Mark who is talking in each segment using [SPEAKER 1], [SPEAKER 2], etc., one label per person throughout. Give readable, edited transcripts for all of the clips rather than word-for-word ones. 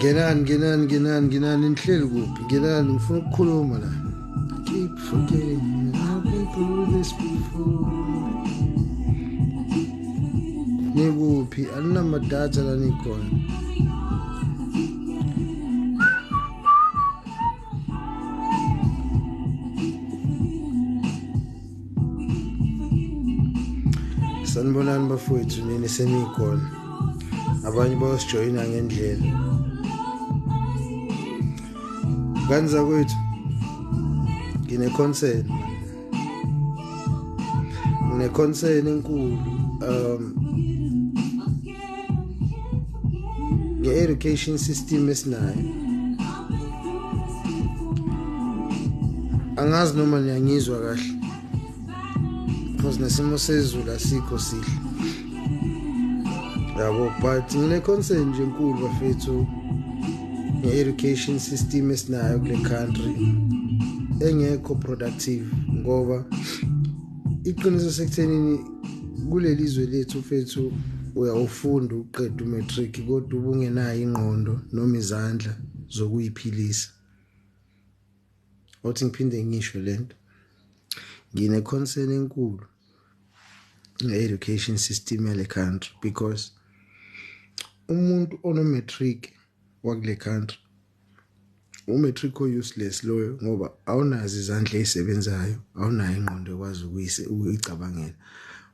[SPEAKER 1] Ngenani, ngenani, ngenani, ngenani, nihleli kuphi? Ngenani, ngifuna ukukhuluma la. Keep forgetting I've been through this before. Nikuphi? Aninamadata la nikhona. Sanibonani bafowethu, nini senikhona. Abanye bayosijoyina ngendlela. Kanza kwethu ngine concern. Ngine concern enkulu nge-education system esinayo. Angazi noma niyangizwa kahle because nesimo sezulu asikho sihle yabo, but ngine concern nje enkulu bafethu nge-education system esinayo kule country engekho productive, ngoba iqiniso sekuthenini kuleli zwe lethu mfethu uyawufunda uqeda umatric kodwa ubungenayo ingqondo noma izandla zokuyiphilisa. Othi ngiphinde ngisho lento, ngine concern enkulu nge-education system yale country because umuntu ono-matric wakule country, umatric o-useless loyo, ngoba awunazo izandla ezisebenzayo, awunayo ingqondo ekwazi ukuyicabangela.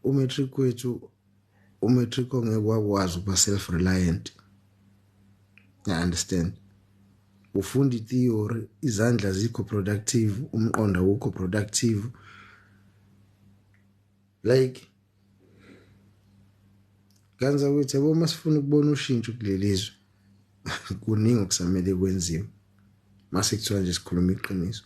[SPEAKER 1] Umatric wethu umatric ongeke wakwazi ukuba self-reliant. I understand. Ufunda i-theory, izandla zikho productive, umqondo awukho productive. Like kanza ukuthi yabo masifuna ukubona ushintsho kulelizwe kuningi okusamele kwenziwe. Mase kuthiwa nje sikhuluma iqiniso,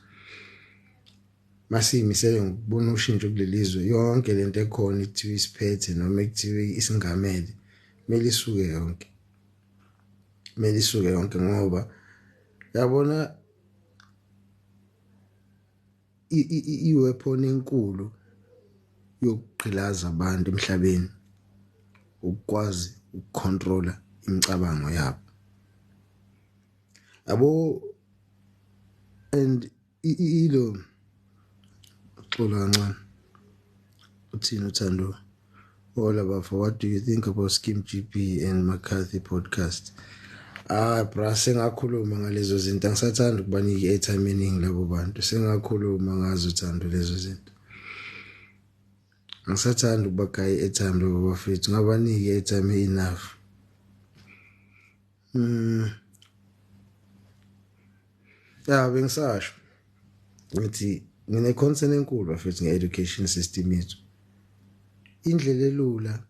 [SPEAKER 1] masiyimisele ngokubona ushintsho kulelizwe, yonke lento ekhona ekuthiwa isiphethe noma ekuthiwa isingamele kumele isuke yonke, kumele isuke yonke, ngoba yabona i-weapon enkulu yokugqilaza abantu emhlabeni ukwazi ukucontrola imicabango yabo yabo. And ilo xola kancane uthini uThando. Hola bafo, what do you think about Skim GP and McCarthy podcast? Ah bra, sengakhuluma ngalezo zinto, angisathanda ukubanika i-airtime eningi labo bantu, sengakhuluma ngazo Thando lezo zinto. Angisathanda ukubagaya i-airtime labo bafethu, ngabanike i-airtime enough. Ya bengisasho ngithi ngine concern enkulu bafethu nge-education system yethu. Indlela elula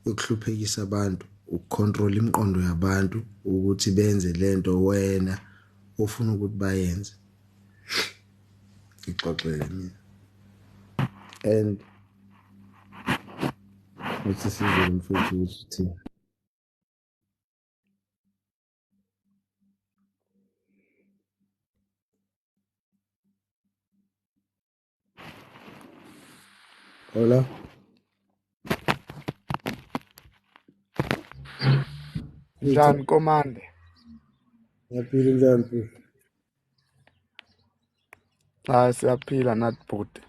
[SPEAKER 1] yokuhluphekisa abantu ukucontrol imiqondo yabantu ukuthi benze lento wena ofuna ukuthi bayenze. Ixoxele mina. And uthi sizwe mfethu ukuthi uthini. Hola.
[SPEAKER 2] Njani Komande?
[SPEAKER 1] Ngiyaphila, njani mfethu?
[SPEAKER 2] Hayi siyaphila nathi bhuti.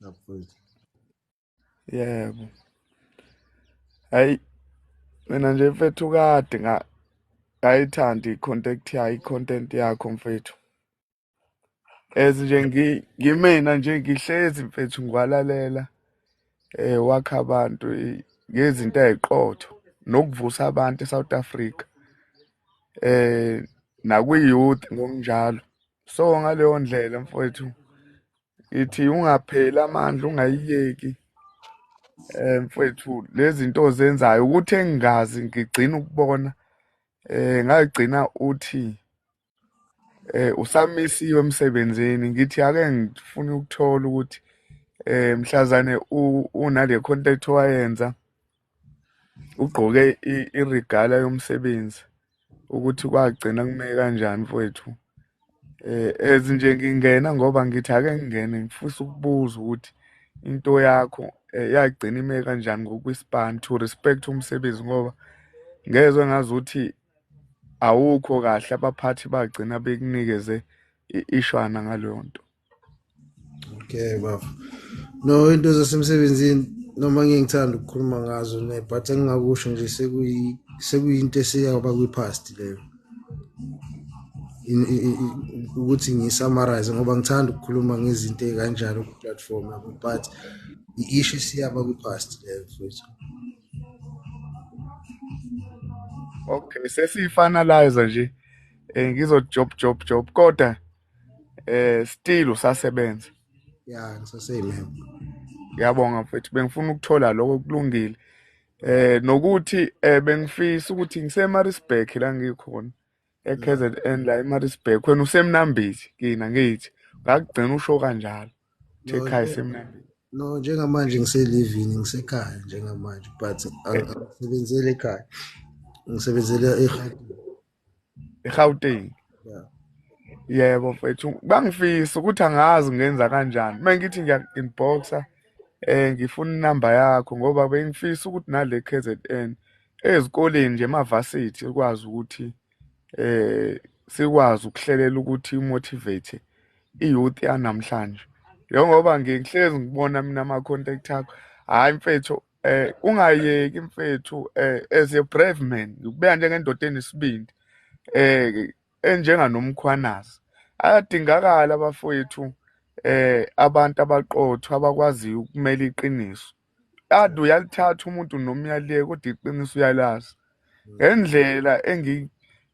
[SPEAKER 1] Mfethu.
[SPEAKER 2] Yebo. Hayi mina nje mfethu kade ngayithanda i-contact yakho, i-content yakho mfethu. As nje ngimina nje ngihlezi mfethu ngiwalalela wakha abantu ngezinto eziqotho nokuvusa abantu eSouth Africa nakwi-youth ngokunjalo. So ngaleyo ndlela mfowethu ithi ungapheli amandla, ungayiyeki mfowethu lezi zinto ozenzayo. Ukuthi engingazi ngigcina ukubona ngagcina uthi usamisiwe emsebenzini, ngithi ake ngifune ukuthola ukuthi mhlazane unale contact owayenza ugqoke irigala yomsebenzi, ukuthi kwagcina kume kanjani mfowethu. As nje ngingena ngoba ngithi ake ngingene ngifisa ukubuza ukuthi into yakho yagcina ime kanjani ngokwispan to respect umsebenzi, ngoba ngezwe ngazuthi Awukho kahle, abaphathi bagcina bekunikeze ishwana ngaleyo nto.
[SPEAKER 1] Okay bafo. No, into zasemsebenzini noma ngeke ngithanda ukukhuluma ngazo ne, but engingakusho nje sekuyinto eseyaba kwi-past leyo. Ukuthi ngiyi-summarize ngoba ngithanda ukukhuluma ngezinto ey'kanjalo ku-platform yabo, but i-issue esiyaba kwi-past leyo mfowethu.
[SPEAKER 2] Okay, sesiyi-finalize nje, ngizo job job job, kodwa still usasebenza.
[SPEAKER 1] Ya, ngisaseyimemba.
[SPEAKER 2] Ngiyabonga mfethu, bengifuna ukuthola lokho, kulungile. Nokuthi bengifisa ukuthi ngise-Maritzburg la ngikhona e-KZN la eMaritzburg, wena useMnambithi kina, ngithi ngakugcina usho kanjalo
[SPEAKER 1] No,
[SPEAKER 2] ekhaya eseMnambithi.
[SPEAKER 1] No, njengamanje ngiselivini, ngisekhaya njengamanje, but angisebenzeli ekhaya, ngisebenzela eGauteng.
[SPEAKER 2] eGauteng.
[SPEAKER 1] Yeah.
[SPEAKER 2] Yebo mfethu, bangifisa ukuthi angazi ngenza kanjani. Mengithi ngiya-inboxa ngifuna inamba yakho ngoba bengifisa ukuthi nale KZN ezikoleni nje emavasithi ukwazi ukuthi sikwazi ukuhlelela ukuthi motivate i-youth yanamhlanje. Njengoba ngihlezi ngibona mina ama-contact akho, hhayi mfethu, ungayeki mfethu, as a brave man, ngikubeka njengendoda enesibindi enjengaNomkhwanazi. Ayadingakala abafowethu, abantu abaqotho abakwaziyo ukumela iqiniso. Ade uyalithatha umuntu noma uyaliyeka, kodwa iqiniso uyalazi. Ngendlela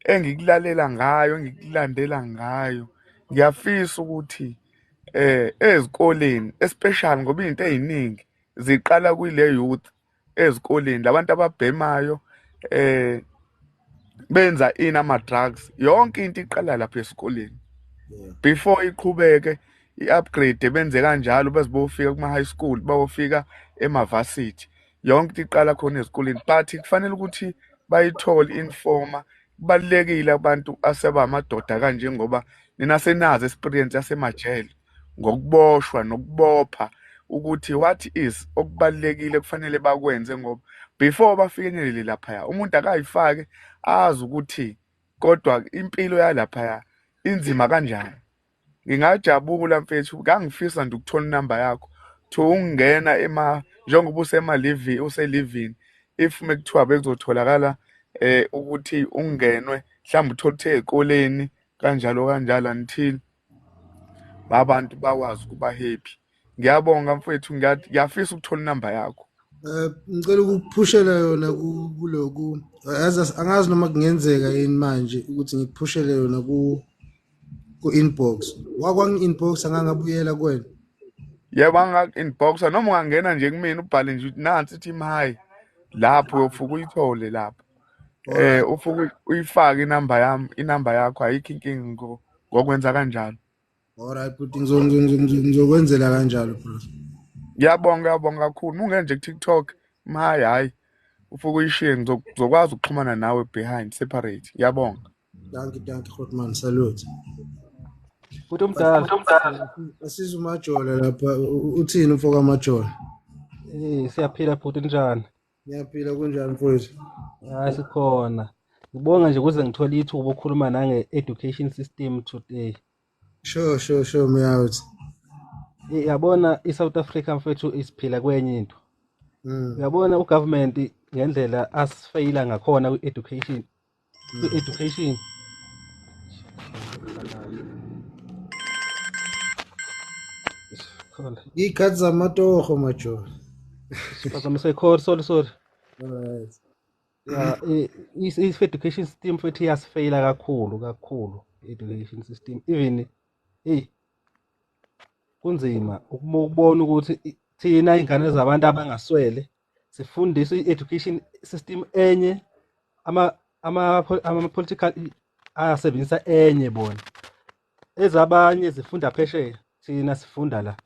[SPEAKER 2] engikulalela ngayo, engikulandela ngayo, ngiyafisa ukuthi ezikoleni especially, ngoba izinto eziningi ziqala kule youth ezikoleni, labantu ababhemayo benza ini ama drugs, yonke into iqala lapha esikoleni before iqhubeke i-upgrade, benze kanjalo bezibofika kuma high school, bayofika emavasithi, yonke into iqala khona ezikoleni. But kufanele ukuthi bayithole informa, kubalulekile abantu aseba amadoda kanje, ngoba nina senazi experience yasemajele ngokuboshwa nokubopha, ukuthi what is okubalulekile kufanele bakwenze, ngoba before bafikelele laphaya umuntu akayifake azi ukuthi kodwa impilo yalaphaya inzima kanjani. Ngingajabula mfethu, ngangifisa nje ukuthola inamba yakho to ungena ema njengoba usema-live, use-livini, if mekuthiwa bekuzotholakala ukuthi ungenwe mhlawumbe uthole ukuthi ey'koleni kanjalo kanjalo until babantu bakwazi ukuba happy. Ngiyabonga mfethu, ngiyafisa ukuthola inamba yakho.
[SPEAKER 1] Ngicela ukuphushela yona kuloku, angazi noma kungenzeka yini manje ukuthi ngikuphushele yona ku inbox. Wakwangi-inbox angangabuyela kuwena?
[SPEAKER 2] Yebo, anga-inboxa noma ungangena nje kumina ubhale nje ukuthi nansi ithi hi lapho, uyofuka uyithole lapho. Ufuke uyifake inamba yami, inamba yakho, ayikho inkinga ngokwenza kanjalo.
[SPEAKER 1] Alright bhuti, ngizokwenzela kanjalo bro.
[SPEAKER 2] Ngiyabonga, ngiyabonga kakhulu. Ungene nje ku-TikTok, hayi hayi, ufuke uyishiye, ngizokwazi ukuxhumana nawe behind separate. Ngiyabonga.
[SPEAKER 1] Dankie, dankie Grootman, salute.
[SPEAKER 3] Bhuti omdala.
[SPEAKER 1] Asiza uMajola lapha, uthini umfo kaMajola?
[SPEAKER 3] Siyaphila bhuti, njani?
[SPEAKER 1] Ngiyaphila, kunjani mfowethu?
[SPEAKER 3] Hayi sikhona. Ngibonga nje ukuze ngithole ithuba ukukhuluma nange education system today.
[SPEAKER 1] Sure, sure, sure, me out.
[SPEAKER 3] Uyabona iSouth Africa mfethu isiphila kwenye into. Uyabona ugovernment ngendlela asifeyila ngakhona kwi-education. Kwi-education.
[SPEAKER 1] Iy'khathi zamatoho Majola.
[SPEAKER 3] Siphazamise call, sorry, sorry.
[SPEAKER 1] Alright.
[SPEAKER 3] Yeah, i-education system futhi iyasifeyila kakhulu kakhulu, education system. Even hey kunzima ukubona ukuthi thina ingane zabantu abangaswele sifundiswe i-education system enye, ama ama ama political ayasebenzisa enye, bona ezabanye zifunda phesheya, thina sifunda la.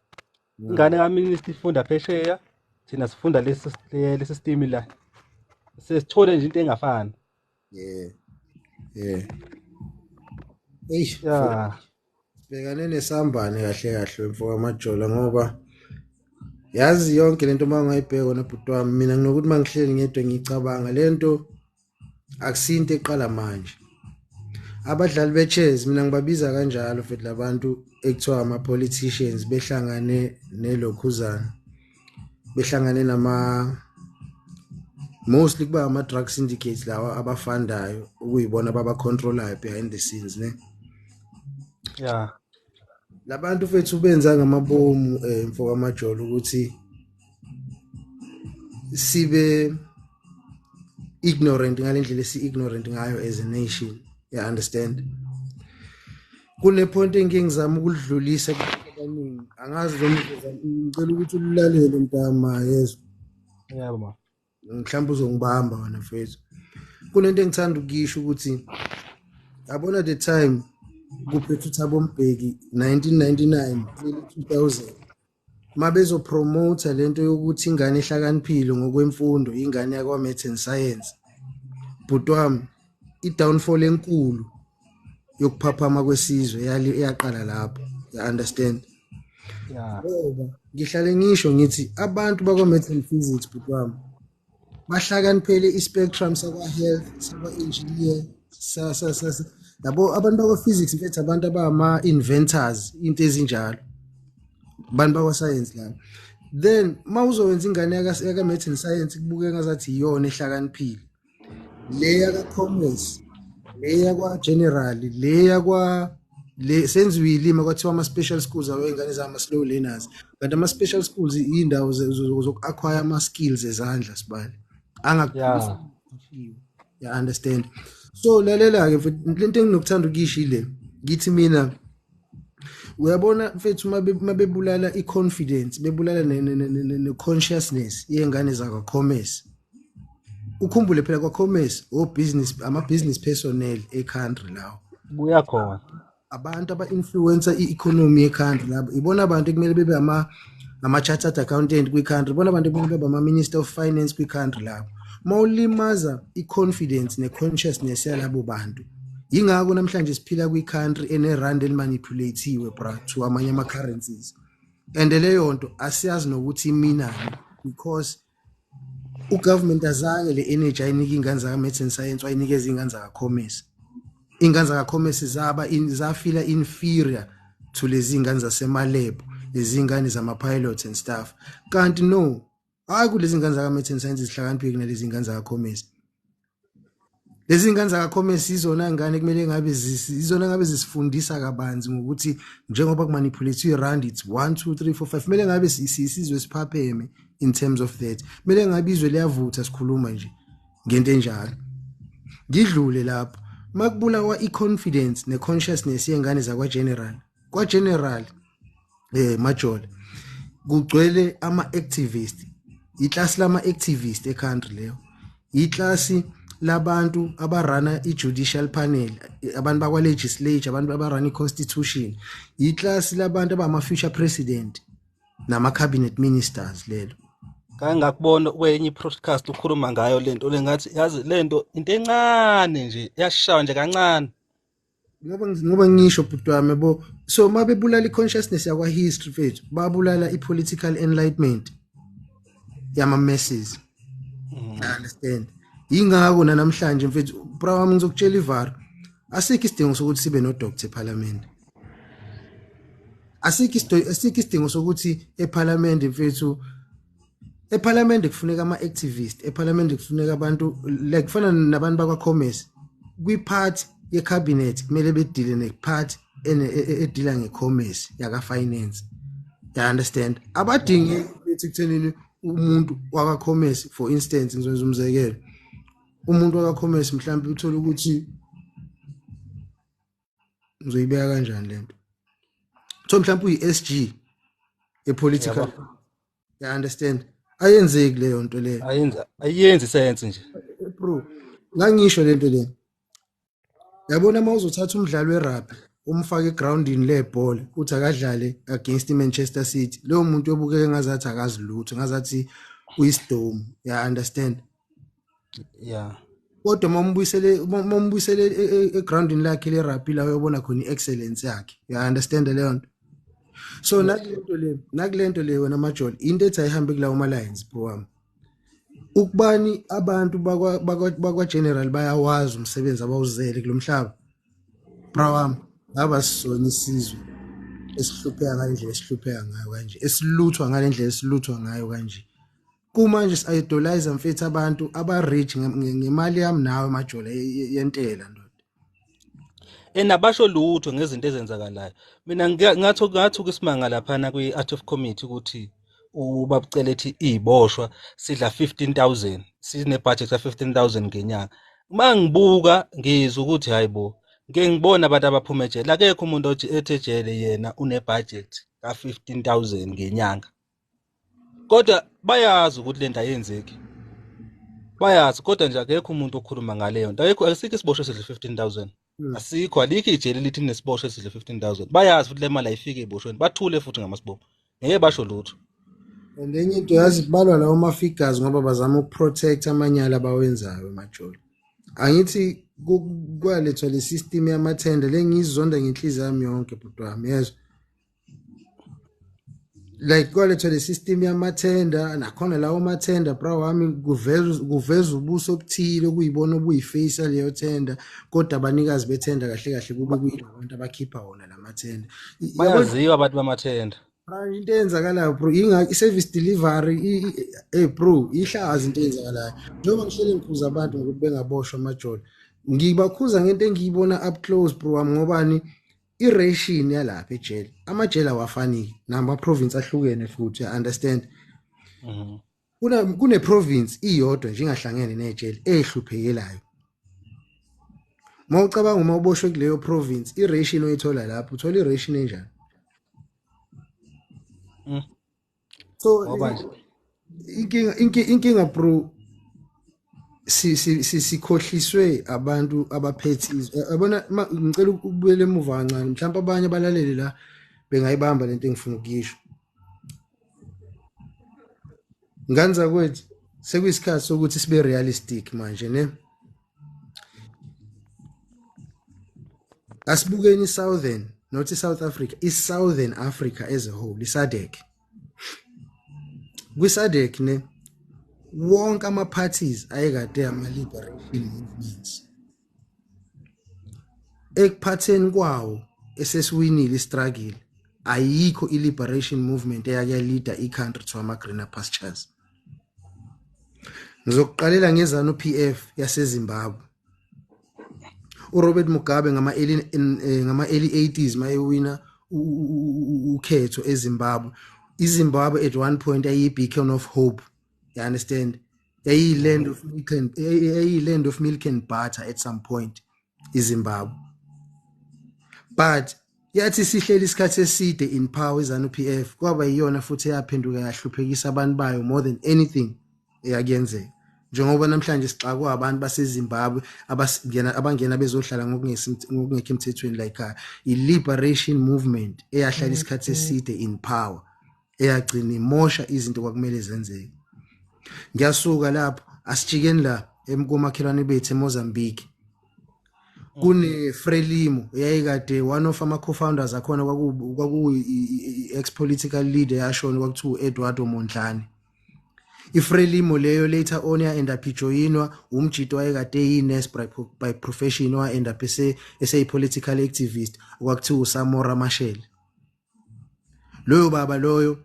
[SPEAKER 3] Ingane kaminister ifunda phesheya, thina sifunda lesi system la, sesithole nje into engafani.
[SPEAKER 1] Yeah, yeah. Eish,
[SPEAKER 3] yeah.
[SPEAKER 1] Sibhekane nesambane kahle kahle mfo kaMajola, ngoba yazi yonke lento uma ungayibheka wena bhuti wami, mina nginokuthi mangihleli ngedwa ngicabanga lento akusinto eqala manje. Abadlali be-chess mina ngibabiza kanjalo futhi labantu ekuthiwa ama-politicians behlangane nelokhuzana, behlangane nama mostly kuba ama-drug syndicates lawa abafundayo okuyibona ababacontrolayo behind the scenes, ne. Labantu fethu benza ngamabomu, mfo kaMajolo, ukuthi sibe ignorant ngalendlela esi ignorant ngayo as a nation, you understand? Kune point engike ngizama ukulidlulisa kubantu abaningi, angazi noma ngicela ukuthi ulalele mntama yezwa.
[SPEAKER 3] Yebo ma.
[SPEAKER 1] Mhlawumbe uzongibamba wena mfethu. Kunento engithanda ukuyisho ukuthi yabona the time kuphethe uThabo Mbeki 1999 early 2000, mabezopromota lento yokuthi ingane ehlakaniphile ngokwemfundo ingane yakwa Maths and Science, bhuti wami, i-downfall enkulu yokuphaphama kwesizwe yaqala lapho, you understand?
[SPEAKER 3] Yeah.
[SPEAKER 1] Ngoba ngihlale ngisho ngithi abantu bakwa Maths and Physics, bhuti wami, bahlakaniphele i-spectrum sakwa-health, sakwa-engineer, sa yabo. Abantu bakwa-physics mfethu, abantu abama-inventors, into ezinjalo, abantu bakwa-science labo. Then uma uzowenza ingane yaka-maths and science kubukeka ngazathi iyona ehlakaniphile, le yaka-commerce, le yakwa-general, le yakwa le senziwe ilima kwathiwa ama-special schools awey'ngane zama-slow learners, kanti ama-special schools iy'ndawo zoku-acquire ama-skills ezandla sibali you understand? So lalela-ke mfethu, lento enginokuthanda ukuyisho ile, ngithi mina uyabona mfethu, uma bebulala i-confidence, bebulala ne-consciousness yey'ngane zakwa-commerce. Ukhumbule phela kwa-commerce o-business, ama-business personnel e-country lawo.
[SPEAKER 3] Buya khona.
[SPEAKER 1] Abantu aba-influencer i-economy ye-country labo, ibona abantu ekumele bebe ama-chartered accountant kwi-country, ibona abantu ekumele bebe ama-minister of finance kwi-country labo. Uma ulimaza i-confidence ne-consciousness yalabo bantu, yingakho namhlanje siphila kwi-country enerand elimanipulatiwe bra to amanye ama-currencies, and leyo nto asiyazi nokuthi iminani because ugovernment azange le energy ayinika iy'ngane zaka-maths and science, wayinikeza iy'ngane zaka-commerce. Iy'ngane zaka-commerce zaba zafila inferior to lezi ngane zasema-lab, lezi ngane zama-pilots and stuff, kanti no, hayi, kulezi ngane zaka-maths and science zihlakaniphile kunalezi ngane zaka-commerce. Lezi ngane zaka-commerce izona ngane kumele ngabe izona ngabe zisifundisa kabanzi ngokuthi njengoba kumanipulate irand, it's 1 2 3 4 5, kumele ngabe isizwe siphapheme in terms of that, kumele ngabe izwe liyavutha sikhuluma nje ngento enjalo. Ngidlule lapho, makubulawa i-confidence ne-consciousness yengane zakwa-general, kwa-general majola kugcwele ama-activist, iklasi lama-activist e-country leyo, iklasi labantu abarana i-judicial panel, abantu bakwa-legislature, abantu abarana i-constitution, iklasi labantu abama-future president nama-cabinet ministers lelo.
[SPEAKER 3] Ngake ngakubona kwenye i-podcast ukhuluma ngayo lento le, ngathi yazi lento into encane nje yashaya nje kancane.
[SPEAKER 1] Ngoba ngisho bhuti wami yabo, so mabebulala i-consciousness yakwa-history fethu, babulala i-political enlightenment yama-masses, I understand? Yingakho namhlanje mfethu, bra wami, ngizokutshela ivaro, asikho isidingo sokuthi sibe no-doctor eParliament, asikho isidingo sokuthi eParliament mfethu, eParliament kufuneka ama-activist, eParliament kufuneka abantu like kufana nabantu bakwa-commerce kwi-part ye-cabinet, kumele bedile ne-part edila nge-commerce yaka-finance, you understand? Abadingi bethi kuthenini umuntu wakwa-commerce, for instance, ngizokwenza umzekelo, umuntu wakwa-commerce mhlawumbe uthola ukuthi, ngizoyibeka kanjani lento, so mhlawumbe uyi-SG e-political, you understand? Ayenzeki leyo nto leyo.
[SPEAKER 3] Ayenzi sense nje.
[SPEAKER 1] Bro, ngangisho lento le, yabona, uma uzothatha umdlali werugby umfake egroundini lebhola uthi akadlale against i-Manchester City, loyo muntu obukeka ngazathi akazi lutho, ngazathi uyisidomu, you understand?
[SPEAKER 3] Yeah.
[SPEAKER 1] Kodwa uma umbuyisele egroundini lakhe le-rugby la uyobona khona i-excellence yakhe, you understand leyo nto? So nakulento le wena majoli, into ethi ayihambe kulawo ma-lines, bro wami, ukubani abantu bakwa general bayawazi umsebenzi abawuzele kulomhlaba. Bra wami, ngaba sisona isizwe esihlupheka ngalendlela esihlupheka ngayo kanje, esiluthwa ngalendlela esiluthwa ngayo kanje. Kumanje si-idolize mfethu abantu aba-rich ngemali yami nawe majola yentela ndoda.
[SPEAKER 3] Enabasho lutho ngezinto ezenzakalayo. Mina ngathuka isimanga laphana kwi-Art of Committee ukuthi uBaba ethi iziboshwa sidla 15,000, sine budget ka 15,000 ngenyanga. Mangibuka ngizwa ukuthi hayibo, ngeke ngibone abantu abaphuma ejele. Akekho umuntu othi ejele yena une budget ka 15,000 ngenyanga. Kodwa bayazi ukuthi lento ayenzeki. Bayazi kodwa nje akekho umuntu okhuluma ngaleyo nto. Ayikho, asikho isiboshwa esidla 15,000. Asikho, alikho ijele lithi nesiboshwa esidla 15,000. Bayazi futhi le mali ayifiki eziboshweni. Bathule futhi ngamasibopho. Ngeke basho lutho.
[SPEAKER 1] And enye into yazi kubalwa lawo ma-figures ngoba bazama ukuprotect amanyala abawenzayo emajola. Angithi kwalethwa le system yamathenda le ngiyizonda ngenhliziyo yami yonke bhuti wami, yezwa. Like kwalethwa le system yamathenda, nakhona lawo mathenda bra wami kuveza ubuso obuthile okuyibona obuyiface leyo thenda, kodwa abanikazi bethenda kahle kahle kube kuyilabantu abakhipha wona lamathenda.
[SPEAKER 3] Bayaziwa abantu bamathenda.
[SPEAKER 1] Into eyenzakalayo bro, i-service delivery, hey bro, ihlaza into eyenzakalayo. Njengoba ngihlele ngikhuza abantu ngokuthi bengaboshwa amajolo, ngibakhuza ngento engiyibona up close bro wami, ngobani i-ration yalapha ejele, amajele awafani nama-province ahlukene futhi, you understand? Kune province iyodwa nje ingahlangene nejele ehluphekelayo. Mawucabanga uma uboshwe kuleyo province, i-ration oyithola lapho, uthola i-ration enjani? So inkinga bro, sikhohliswe abantu abaphethe izwe. Yabona, ngicela ukubuyela emuva kancane, mhlawumbe abanye abalaleli la bengayibamba lento engifuna ukuyisho. Nganza kwethu sekuyisikhathi sokuthi sibe realistic manje ne. Asibukeni Southern, not South Africa, i-Southern Africa as a whole, i-SADC. Kwi-SADC ne, wonke ama-parties ayekade ama-liberation movements ekuphatheni kwawo esesiwinile istruggle, ayikho i-liberation movement eyake yaleada i-country to ama-greener pastures. Ngizokuqalela ngeZANU PF yaseZimbabwe. uRobert Mugabe ngama-early 80s mayewina ukhetho eZimbabwe. iZimbabwe at one point yayiyi-beacon of hope, you understand? Yayiyi-land of milk and, yayiyi-land of milk and butter at some point iZimbabwe. But yathi sihleli isikhathi eside in power iZANU PF, kwaba yiyona futhi eyaphenduka yahluphekisa abantu bayo more than anything eyakuyenzeka. Njengoba namhlanje sixakwa abantu baseZimbabwe abangena bezohlala ngokungekho emthethweni la ekhaya. I-liberation movement eyahlala isikhathi eside in power, eyagcina imosha izinto kwakumele zenzeke. Ngiyasuka lapho, asijikeni la komakhelwane bethu eMozambique. Kune Frelimo eyayikade one of ama co-founders akhona kwaku ex political leader yashona kwakuthiwa Eduardo Mondlane. iFrelimo leyo later on ya end up ijoyinwa umjito wayekade eyi-nurse by profession, wa end up eseyi political activist okwakuthiwa uSamora Machel. Loyo baba loyo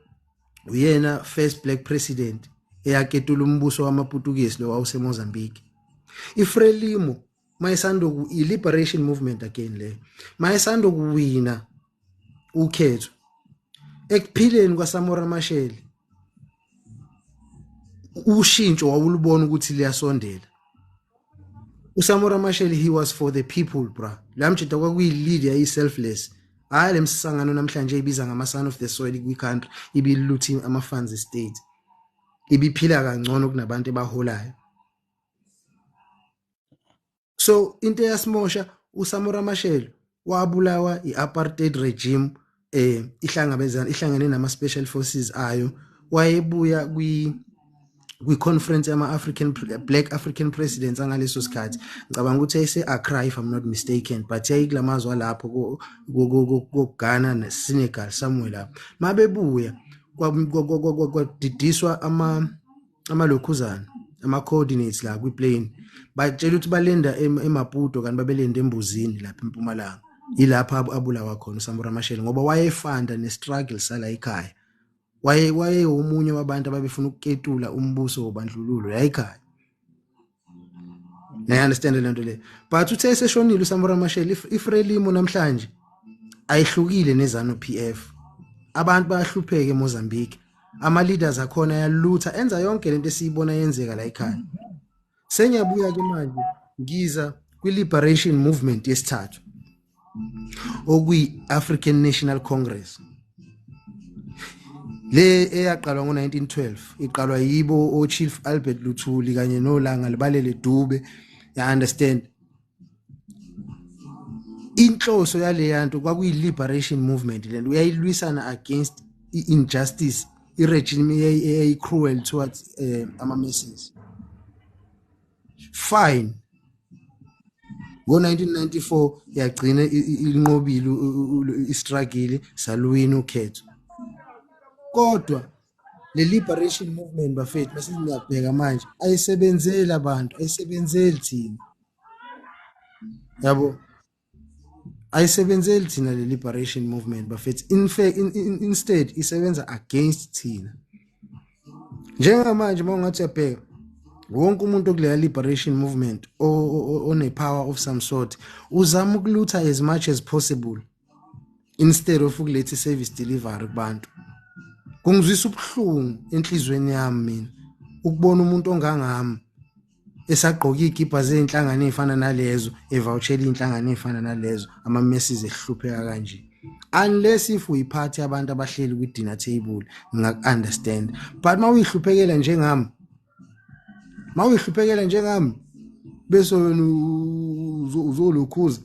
[SPEAKER 1] uyena first black president eyaketula umbuso wamaPutukezi lo wawuseMozambique. iFrelimo mayisando i-liberation movement again leyo, mayisando kuwina ukhetho ekuphileni kwaSamora Machel, ushintsho wawulubona ukuthi liyasondela. uSamora Machel, he was for the people bra. Lamjida kwakuyi-leader yayi-selfless. Hayi le msangano namhlanje ibiza ngama-son of the soil kwi-country, ibiluthe ama-funds state, ibiphila kangcono kunabantu ebaholayo. So into eyasimosha, uSamora Machel wabulawa i-apartheid regime, ihlangabezana ihlangene nama special forces ayo. Wayebuya kwi kwi-conference yama-African Black African Presidents angaleso sikhathi, ngicabanga ukuthi yayise-Accra if I'm not mistaken, but yayikulamazwe alapho ko-Ghana ne-Senegal somewhere lapho. Mabebuya kwadidiswa amalokhuzana ama-coordinates la kwi-plane, batshela ukuthi balenda eMaputo kanti babelenda eMbuzini lapha eMpumalanga. Ilapha abulawa khona uSamora Machel ngoba wayefanda ne-struggle sala ekhaya. Waye omunye wabantu ababefuna ukuketula umbuso wobandlululo la ekhaya. Niya-understand le nto le? But uthe eseshonile uSamora Machel, iFrelimo namhlanje ayihlukile neZANU PF. Abantu bayahlupheka eMozambique, ama leaders akhona ayalutha, enza yonke lento esiyibona yenzeka la ekhaya. Sengiyabuya ke manje, ngiza kwi-liberation movement yesithathu, okuyi-African National Congress, le eyaqalwa ngo-1912, iqalwa yibo o-Chief Albert Luthuli kanye noLanga Libalele Dube, ya understand? Inhloso yale nto kwakuyi-liberation movement lento, uyayilwisana against i-injustice, i-regime eyayi-cruel towards ama-masses. Fine, ngo-1994 yagcina inqobile i-struggle, saluwina ukhetho. Kodwa le liberation movement, bafethu, bese ngiyabheka manje, ayisebenzeli abantu, ayisebenzeli thina, yabo, ayisebenzeli thina le liberation movement, bafethu. In fact, instead isebenza against thina. Njengamanje uma ungathi uyabheka, wonke umuntu okuleya liberation movement one power of some sort uzama ukulutha as much as possible instead of ukuletha service delivery kubantu. Kungizwisa ubuhlungu enhlizweni yami mina ukubona umuntu ongangami esagqoka izikipa zezinhlangano ezifana nalezo, evouchela inhlangano ezifana nalezo, ama-masses ehlupheka kanje. Unless if uyiphathi abantu abahleli kwi-dinner table, ngingaku-understand, but uma uyihluphekela njengami, uma uyihluphekela njengami, bese wena uzolokhuza,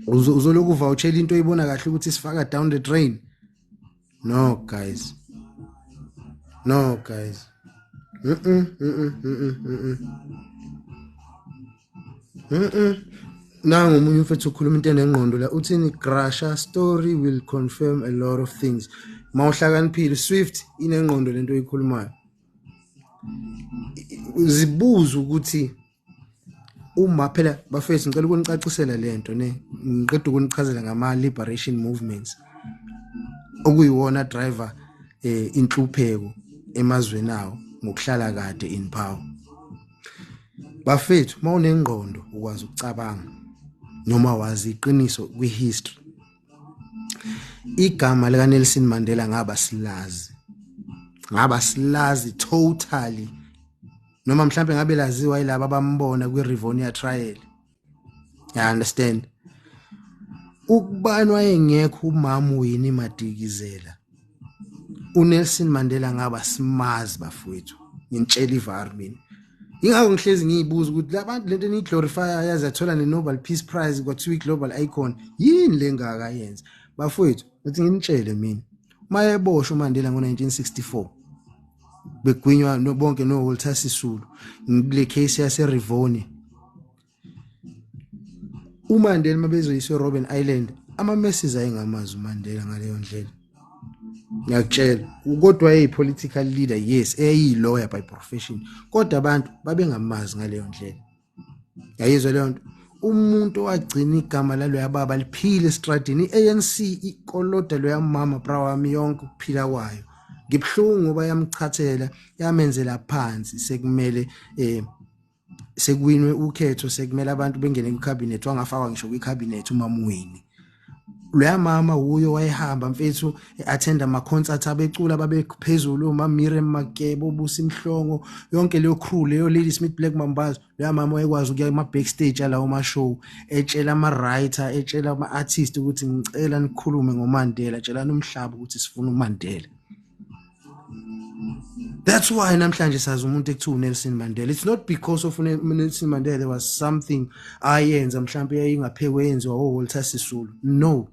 [SPEAKER 1] uzolokhu uvouchela into oyibona kahle ukuthi sifaka down the drain. No guys, no guys, mm mm mm mm mm. Nangu omunye umfethu ukhuluma into enengqondo la, uthini? "Graca story will confirm a lot of things." Mawuhlakaniphile, Swift, inengqondo lento oyikhulumayo. Zibuza ukuthi uma phela, bafethu, ngicela ukunicacisela lento ne ngiqeda ukunichazela ngama liberation movements okuyiwona driver inhlupheko emazweni awo ngokuhlala kade in power. Bafethu, mawunengqondo ukwazi ukucabanga noma wazi iqiniso kwihistory, igama lika Nelson Mandela ngaba silazi, ngaba silazi totally, noma mhlambe ngabe laziwa yilabo abambona kwi-Rivonia Trial, you understand? Ukubani wayengekho umama Winnie Madikizela, uNelson Mandela ngaba simazi, bafowethu. Ngintshela ivar mina, ingakho ngihlezi ngiyibuza ukuthi labantu lento eniyiglorify yaze yathola ne-Nobel Peace Prize, kwathiwa i-global icon, yini le ngaka yenza, bafowethu? Uthi nginitshele mina, uma eboshwa uMandela ngo-1964, begwinywa bonke no-Walter Sisulu kule case yase-Rivonia, uMandela mabezoyiswa eRobben Island, ama-masses ayengamazi uMandela ngaleyo ndlela, ngiyakutshela. Kodwa wayeyi-political leader, yes, eyayiyi-lawyer by profession, kodwa abantu babengamazi ngaleyo ndlela. Yayizwa leyo nto? Umuntu owagcina igama laloya baba liphile estradini, i-ANC ikoloda loya mama, bra wami, yonke ukuphila kwayo. Ngibuhlungu ngoba yamchathela, yamenzela phansi. Sekumele sekuwinwe ukhetho, sekumele abantu bengene kwicabinet, wangafakwa ngisho kwicabinet umama Winnie. Loya mama uyo wayehamba, mfethu, attend ama concert abecula babephezulu, uma Miriam Makeba, oBusi Mhlongo, yonke leyo crew leyo, Ladysmith Black Mambazo. Loya mama wayekwazi ukuya kuma backstage alawo ma show, etshela ama writer, etshela ama artist ukuthi ngicela nikhulume ngoMandela, tshelani umhlaba ukuthi sifuna uMandela. That's why namhlanje sazi umuntu ekuthiwa uNelson Mandela. It's not because of Nelson Mandela there was something ayenza mhlawumbe yayingaphekwe yenziwa oWalter Sisulu. No.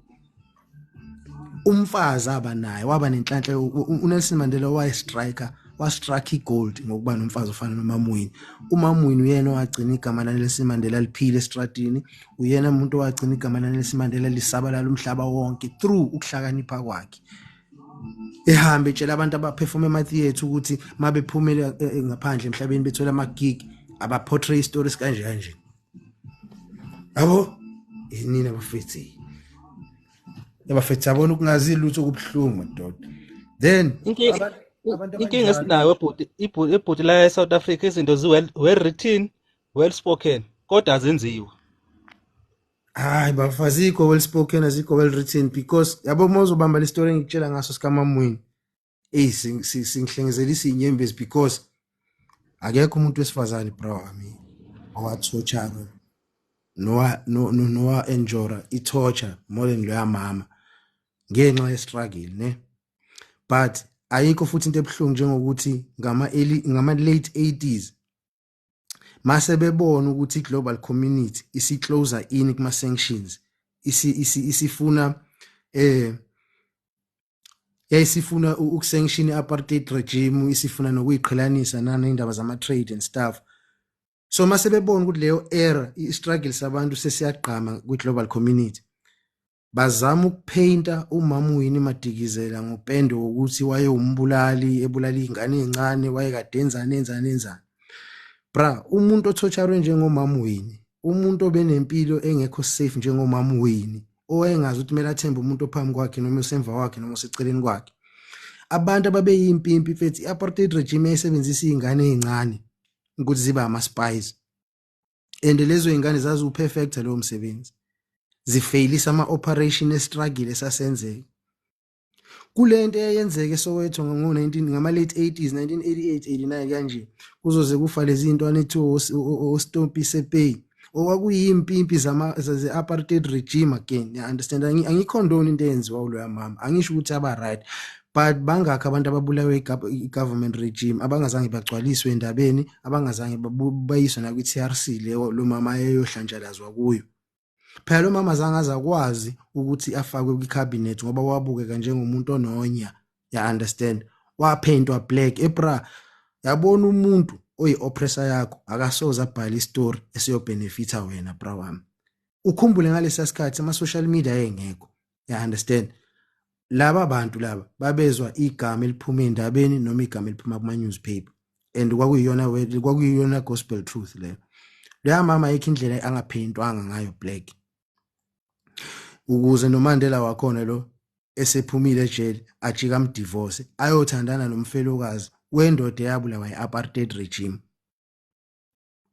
[SPEAKER 1] Umfazi aba naye waba nenhlanhla. uNelson Mandela waye striker, wa strike igold ngokuba nomfazi ofana noMama Winnie. UMama Winnie uyena owagcina igama laNelson Mandela liphile estradini, uyena umuntu owagcina igama laNelson Mandela lisabalala umhlaba wonke through ukuhlakanipha kwakhe. Ehambe etshela abantu abaperform ema-theatre ukuthi mabephumele ngaphandle emhlabeni bethola ama-gig, aba-portray stories kanje kanje, yabo. Nina bafethu. Yabafethu, yabona ukungazi lutho kubuhlungu madoda. Then
[SPEAKER 3] Inkinga
[SPEAKER 1] abantu
[SPEAKER 3] inkinga
[SPEAKER 1] abanjalo
[SPEAKER 3] esinayo bhuti, ibhuti la eSouth Africa, izinto zi well written, well spoken, kodwa azenziwa.
[SPEAKER 1] Hayi bafa, azikho well spoken, azikho well written, because yabo uma uzobamba le story engikutshela ngaso sikaMamwini, eyi, singihlengezelisa iy'nyembezi, because akekho umuntu wesifazane, bro wami, owa-torture nowa no no nowa endure i-torture more than loya mama ngenxa ye-struggle ne. But ayikho futhi into ebuhlungu njengokuthi ngama early ngama late 80s mase bebona ukuthi i-global community isi-closer in kuma sanctions, isifuna yayisifuna ukusanction i-apartheid regime, isifuna nokuyiqhelanisa naney'ndaba zama-trade and stuff. So mase bebona ukuthi leyo era i-struggle sabantu sesiyagqama kwi-global community, bazama ukupainta umama uWinnie Madikizela ngopende wokuthi wayewumbulali, ebulala iy'ngane ey'ncane, wayekade enzani enzani enzani. Bra, umuntu otorturwe njengomama Winnie, umuntu obenempilo engekho safe njengomama Winnie, owayengazi ukuthi kumele athembe umuntu ophambi kwakhe noma osemva kwakhe noma oseceleni kwakhe, abantu ababeyimpimpi mfethu. I-apartheid regime yayisebenzisa iy'ngane ey'ncane ukuthi zibe ama-spies, and lezo y'ngane zaziwuperfecta lowo msebenzi, zifeyilisa ama-operation e-struggle esasenzeka kule nto eyayenzeka eSoweto ngo-19 ngama-late 80s, 1988, 89 kanje, kuzoze kufa lezi ntwana ethiwa oStompie Seipei, okwakuyimpimpi ze-apartheid regime again, you understand? Angicondone into eyenziwa uloya mama, angisho ukuthi aba-right, but bangakho abantu ababulawe i-government regime abangazange bagcwaliswe endabeni, abangazange bayiswe nakwi-TRC leyo lo mama ayeyohlanjalazwa kuyo. Phela lo mama azange aze akwazi ukuthi afakwe kwi-cabinet ngoba wabukeka njengomuntu ononya, ya understand? Wapaintwa black ebra. Yabona, umuntu oyi-oppressor yakho akasoze abhale istory esiyobenefitha wena, bra wami. Ukhumbule ngalesa sikhathi ama-social media ayengekho, ya understand? Laba bantu laba babezwa igama eliphuma endabeni noma igama eliphuma kuma-newspaper, and kwakuyiyona gospel truth leyo. Leya mama ayikho indlela angapheyintwanga ngayo black ukuze noMandela wakhona lo esephumile ejele ajika amdivorce, ayothandana nomfelokazi wendoda eyabulawa i-apartheid regime.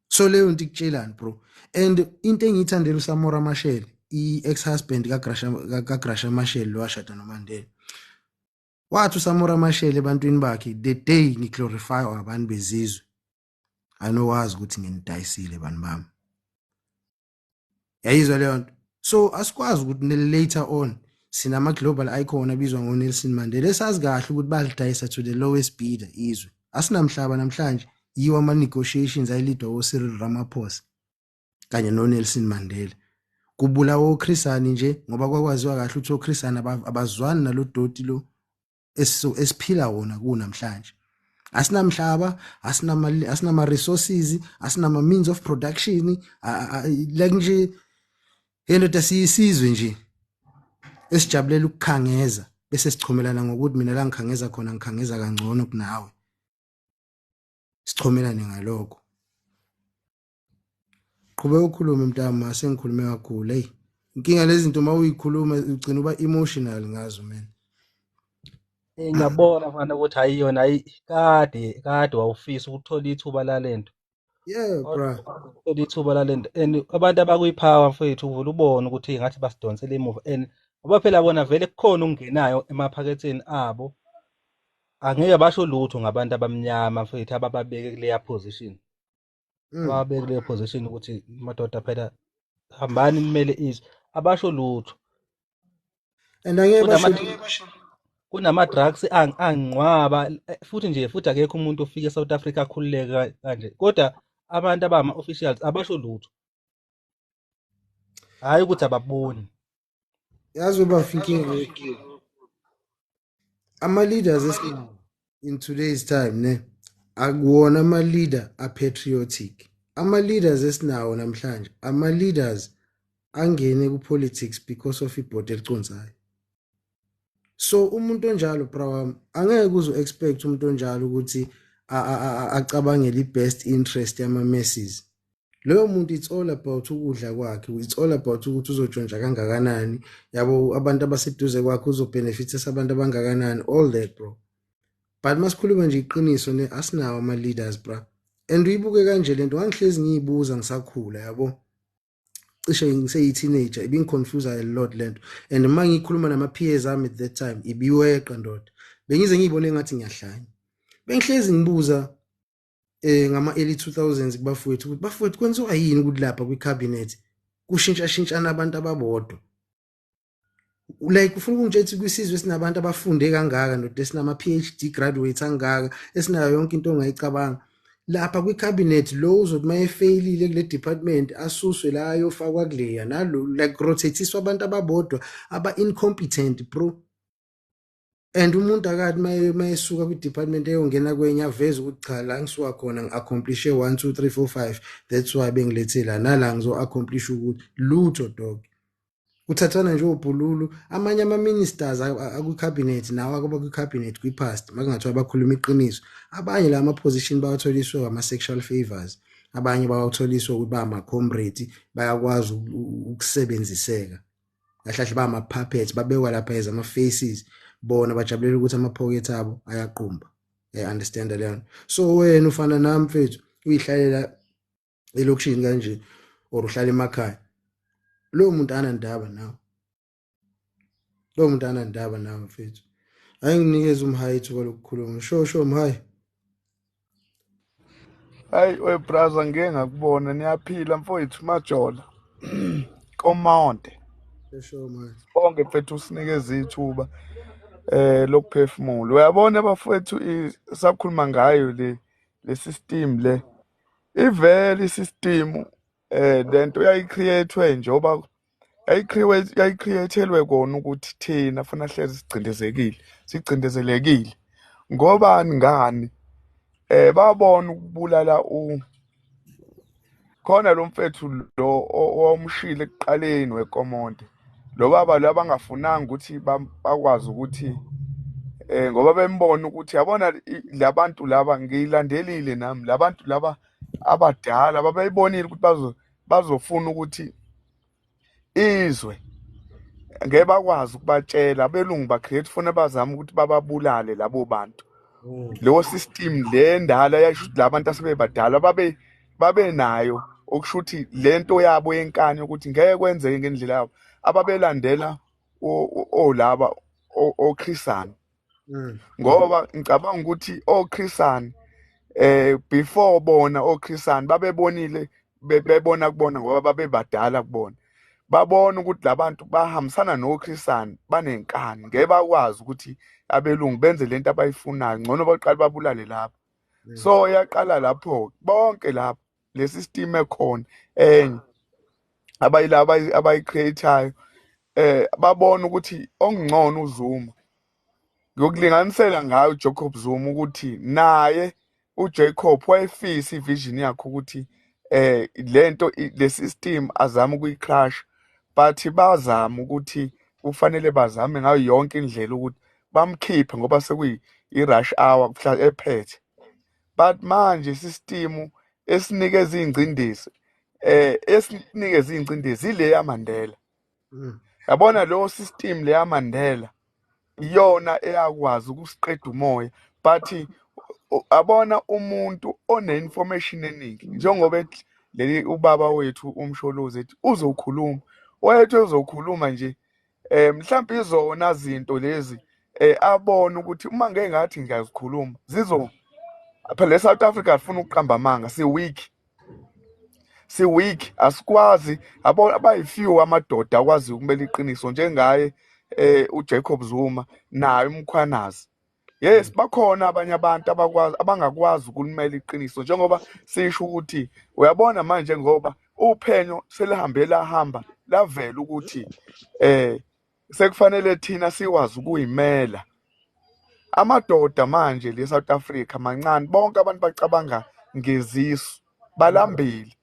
[SPEAKER 1] So leyo nto ikutshelani, bro? And into engiyithandela uSamora Machel, i-ex-husband kaGraca Machel lo washada noMandela, wathi uSamora Machel ebantwini bakhe, "The day ngiglorify abantu bezizwe, anowazi ukuthi nginidayisile, bantu bami." Yayizwa leyo nto? So asikwazi ukuthi later on sinama global icon abizwa ngoNelson Mandela, esazi kahle ukuthi balidayisa to the lowest bidder izwe. Asinamhlaba namhlanje, yiwo ama negotiations ayilidwa oCyril Ramaphosa kanye noNelson Mandela. Kubulawa oChris Hani nje ngoba kwakwaziwa kahle ukuthi oChris Hani abazwani nalo doti lo esiphila wona kunamhlanje. Asinamhlaba, asinama resources, asinama means of production, like nje endoda siyisizwe nje esijabulela ukukhangeza bese sichomelana ngokuthi mina la ngikhangeza khona ngikhangeza kangcono kunawe, sichomelane ngalokho. Qhubeka ukhulume mntama, sengikhulume kakhulu. Hey, inkinga lezi zinto uma uyikhuluma ugcina uba emotional ngazo, man.
[SPEAKER 3] Ngiyabona mfana ukuthi hayi yona, hayi, kade kade wawufisa ukuthola ithuba lalento.
[SPEAKER 1] Yeah, bra.
[SPEAKER 3] Uthola ithuba lalento, and abantu abakwi-power mfethu uvele ubone ukuthi ngathi basidonsela emuva, and ngoba phela bona vele kukhona okungenayo emaphaketheni abo, angeke basho lutho ngabantu abamnyama mfethu abababeke kuleya position. Ababeke kuleyo position ukuthi madoda phela hambani nimele izwe, abasho lutho.
[SPEAKER 1] And angeke basho.
[SPEAKER 3] Kunama-drugs angqwaba futhi nje, futhi akekho umuntu ofika e-South Africa akhululeke kanje, kodwa abantu abama-officials abasho lutho, hhayi ukuthi ababoni.
[SPEAKER 1] Yazi uba inkinga, ama-leaders esinawo in today's time ne, akuwona ama-leader a-patriotic. Ama-leaders esinawo namhlanje, ama-leaders angene ku-politics because of ibhodi eliconsayo. So umuntu onjalo, bra wami, angeke uze expect umuntu onjalo ukuthi acabangele i-best interest yama-masses. Loyo muntu, it's all about ukudla kwakhe, it's all about ukuthi uzotshontsha kangakanani, yabo, abantu abaseduze kwakhe uzobenefitisa abantu abangakanani, all that, bro. But masikhuluma nje iqiniso ne, asinawo ama leaders, bra. And uyibuke kanje lento, ngangihlezi ngiyibuza ngisakhula, yabo, cishe ngiseyi-teenager, ibingiconfuse a lot lento. And uma ngikhuluma nama-peers ami at that time, ibiweqa, ndoda, bengize ngiyibone ngathi ngiyahlanya. Bengihlezi ngibuza ngama early 2000s kubafowethu ukuthi, bafowethu, kwenziwa yini ukuthi lapha kwi-cabinet kushintsha shintshana abantu ababodwa? Like, ufuna ukungitshela ukuthi kwisizwe esinabantu abafunde kangaka, ndoda, esinama PhD graduates angaka, esinayo yonke into ongayicabanga lapha kwi-cabinet, lo uzothi uma efeyilile kule department asuswe la ayofakwa kuleya, nalo, like, rotateiswa abantu ababodwa aba-incompetent, bro. And umuntu akathi mayesuka kwi-department eyongena kwenye aveze ukuthi, cha, la ngisuka khona ngi-accomplishe 1 2 3 4 5, that's why bengilethe la, nala ngizo-accomplish ukuthi lutho, dog. Kuthathana nje obhululu. Amanye ama-ministers akwi-cabinet nawo akuba kwi-cabinet kwi-past, makungathiwa bakhuluma iqiniso, abanye la ama-position bawatholiswe ama-sexual favors, abanye bawatholiswe ukuthi ba ama-comrade, bayakwazi ukusebenziseka kahle kahle, ba ama-puppets, babekwa lapha as ama-faces, bona bajabulela ukuthi ama-pocket abo ayaqumba. Uyayi-understand leyo nto? So wena ufana nami, mfethu, uyihlalela elokishini kanje or uhlala emakhaya, lowo muntu anandaba nawe, lowo muntu anandaba nawe, mfethu. Ake nginikeze umhayi ithuba lokukhuluma. Sho sho, mhayi.
[SPEAKER 2] Hayi we brother, ngike ngakubona. Niyaphila, mfowethu Majola Komonde?
[SPEAKER 1] Sho, mhayi.
[SPEAKER 2] Bonke, mfethu, usinikeze ithuba lokuphefumula. Uyabona, bafowethu, sakhuluma ngayo le system le, ivele isystem lento yayicreatewe njengoba yayicreatelwe kona ukuthi thina funa hlezi sigcindezekile, sigcindezelekile. Ngobani? Ngani? Babona ukubulala u khona lo mfethu lo owamshilo ekuqaleni wekomonde, lo baba lo abangafunanga ukuthi bakwazi ukuthi ngoba bembona ukuthi, yabona, labantu laba ngiyilandelile nami, labantu laba abadala babeyibonile ukuthi bazofuna ukuthi izwe ngeke bakwazi ukubatshela abelungu, ba-create funa bazame ukuthi bababulale labo bantu. Leyo system le ndala yasho ukuthi labantu asebebadala babe nayo, okusho ukuthi lento yabo yenkani ukuthi ngeke kwenzeke ngendlela yabo ababelandela olaba oChris Hani. Ngoba ngicabanga ukuthi oChris Hani, before bona oChris Hani babebonile, bebona kubona ngoba babebadala kubona, babona ukuthi labantu bahambisana noChris Hani banenkani, ngeke bakwazi ukuthi abelungu benze lento abayifunayo, ngcono baqale babulale lapho. So yaqala lapho bonke lapho le system ekhona enye abayilaba abayicreatayo, babona ukuthi ongcono uZuma, ngokulinganisela ngayo uJacob Zuma, ukuthi naye uJacob wayefisa ivision yakhe ukuthi lento le system azama ukuyicrash, but bazama ukuthi kufanele bazame ngayo yonke indlela ukuthi bamkhiphe ngoba sekuyi i-rush hour kuhla ephethe. But manje system esinikeza ingcindezi, esinikeza ingcindezi ile yaMandela. Yabona, lo system le yaMandela iyona eyakwazi ukusiqeda umoya. But abona umuntu one-information eningi njengoba ethi leli ubaba wethu uMsholozi ethi uzokhuluma, wayethu ezokhuluma nje, mhlawumbe izona zinto lezi abona ukuthi uma ngeke ngathi ngiyazikhuluma zizo phela. Le South Africa afuna ukuqamba amanga, si weak, si weak, asikwazi. Abo abayi-few amadoda akwazi ukumela iqiniso njengaye uJacob Zuma naye uMkhwanazi. Yes, bakhona abanye abantu abakwazi, abangakwazi ukulimela iqiniso njengoba sisho ukuthi uyabona manje, ngoba uphenyo selihambe lahamba lavela ukuthi sekufanele thina sikwazi ukuyimela. Amadoda manje le South Africa mancane, bonke abantu bacabanga ngezisu, balambile.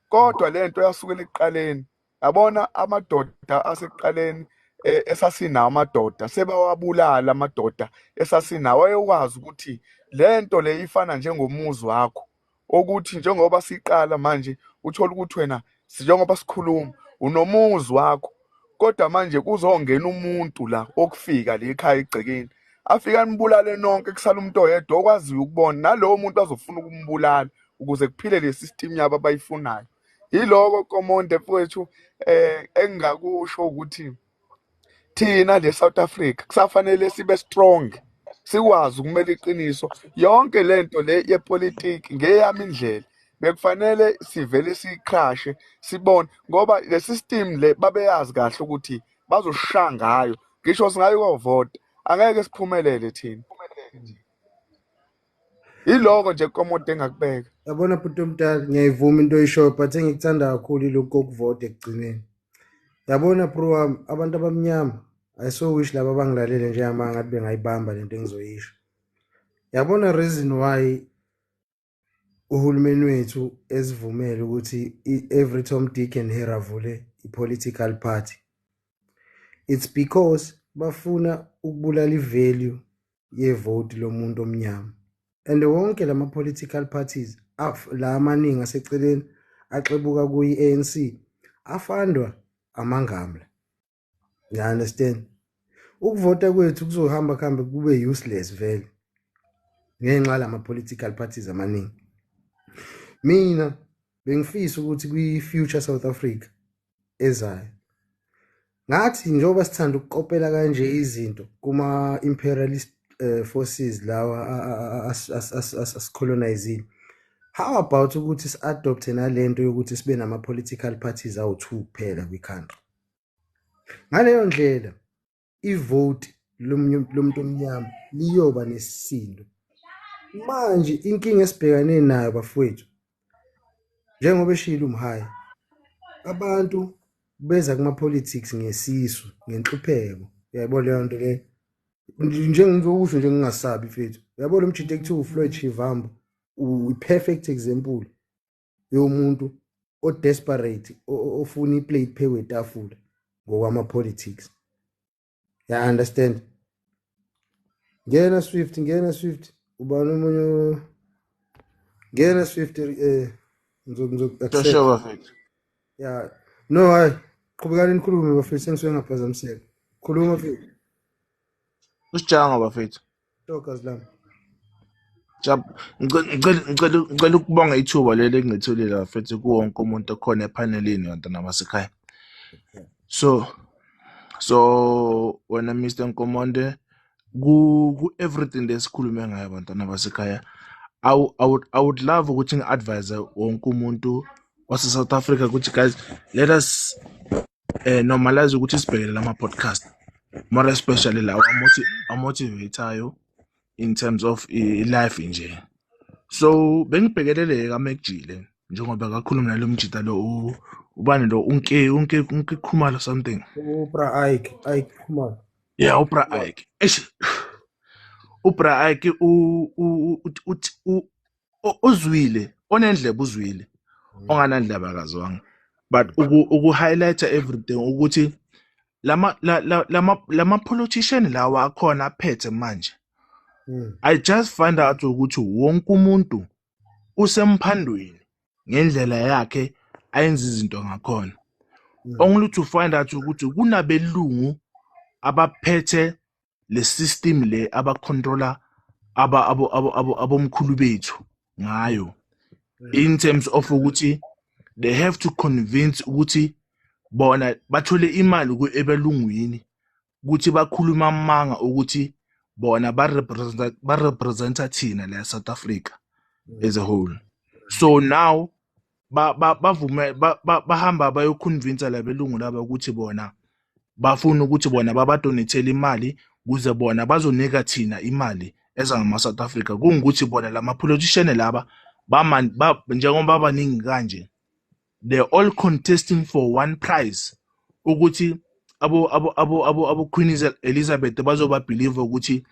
[SPEAKER 2] Kodwa lento yasukela ekuqaleni, yabona, amadoda asekuqaleni esasinawo, amadoda sebawabulala, amadoda esasinawo ayekwazi ukuthi lento le ifana njengomuzi wakho. Okuthi njengoba siqala manje, uthola ukuthi wena, njengoba sikhuluma, unomuzi wakho, kodwa manje kuzongena umuntu la okufika la ekhaya egcekeni, afike anibulale nonke, kusala umuntu oyedwa okwaziyo ukubona, nalowo muntu azofuna ukumbulala ukuze kuphile le system yabo abayifunayo. Yiloko, Komonde mfowethu, engingakusho ukuthi thina le South Africa kusafanele sibe strong, sikwazi ukumela iqiniso. Yonke lento le yepolitiki, ngeyami indlela, bekufanele sivele siyikrashe, sibone, ngoba le system le babeyazi kahle ukuthi bazoshaya ngayo. Ngisho singayi kovota, angeke siphumelele thina. Yiloko nje, Komodo, engakubeka.
[SPEAKER 1] Yabona bhuti omdala, ngiyayivuma into oyishoyo, but engikuthanda kakhulu ilokhu kokuvota ekugcineni. Yabona bro wami, abantu abamnyama, I so wish laba abangilalele njengamanje ngathi bengayibamba lento engizoyisho. Yabona, reason why uhulumeni wethu esivumele ukuthi every Tom, Dick and Harry avule i-political party, it's because bafuna ukubulala i-value yevote lomuntu omnyama. And wonke lama political parties la amaningi aseceleni axebuka kuyi-ANC afandwa amangamla. You understand? Ukuvota kwethu kuzohamba kuhambe kube useless vele ngenxa lama political parties amaningi. Mina bengifisa ukuthi kwi-future South Africa ezayo, ngathi njengoba sithanda ukukopela kanje izinto kuma imperialist forces lawa asicolonizile, how about ukuthi si-adopte nalento yokuthi sibe nama-political parties awu-2 kuphela kwi-country? Ngaleyo ndlela ivote lomuntu omnyama liyoba nesisindo. Manje inkinga esibhekane nayo, bafowethu, njengoba eshilo umhayi, abantu beza kuma-politics ngesisu, ngenhlupheko. Uyayibona leyo nto leyo? Njengokusho nje, ngingasabi mfethu, uyabona umjita ekuthiwa uFloyd Shivambu, uyi-perfect example yomuntu o-desperate, ofuna iplate phezu kwetafula ngokwama-politics. Ya, understand? Ngena Swift, ngena Swift. Ubani omunye? Ngena Swift, ngizo accept.
[SPEAKER 4] Sure, bafethu.
[SPEAKER 1] Ya, no, hayi, qhubekani nikhulume bafethu, sengisuke ngaphazamiseka. Khuluma mfethu.
[SPEAKER 4] Usijanga bafethu.
[SPEAKER 1] Tokazi lami.
[SPEAKER 4] Jab, ngicela ukubonga ithuba leli engitholile bafethu, kuwo wonke umuntu okhona ephanelini, bantwana basekhaya. So wena Mr Nkomonde, ku everything lesikhulume ngayo, bantwana basekhaya, I would love ukuthi ngi-advise wonke umuntu wase South Africa ukuthi guys, let us normalize ukuthi sibhekele lama podcast, more especially lawa amotivateayo in terms of i-life nje. So bengibhekelele kaMekjile njengoba kakhuluma nalo mjita lo, ubani lo, unke Khumalo something.
[SPEAKER 1] Ubra Ike, Ike Khumalo.
[SPEAKER 4] Yeah, ubra Ike. Eish, ubra Ike uzwile, onendlebe uzwile, onganandlebe akazwanga, but uku highlight everything ukuthi lama politician lawa akhona aphethe manje, I just find out ukuthi wonke umuntu usemphandweni ngendlela yakhe ayenza izinto ngakhona, only to find out ukuthi kunabelungu abaphethe le system le, abacontrola aba abo abo abo abomkhulu bethu ngayo, in terms of ukuthi they have to convince ukuthi bona bathole imali ku ebelungwini ukuthi bakhuluma amanga ukuthi bona ba representa thina la South Africa as a whole. So now ba ba bavume bahamba bayoconvince labelungu laba ukuthi bona bafuna ukuthi bona babadonatele imali kuze bona bazonika thina imali ezangama South Africa, kungukuthi bona lama politician laba njengoba baningi kanje, they're all contesting for one prize, ukuthi abo Queen Elizabeth bazoba believe ukuthi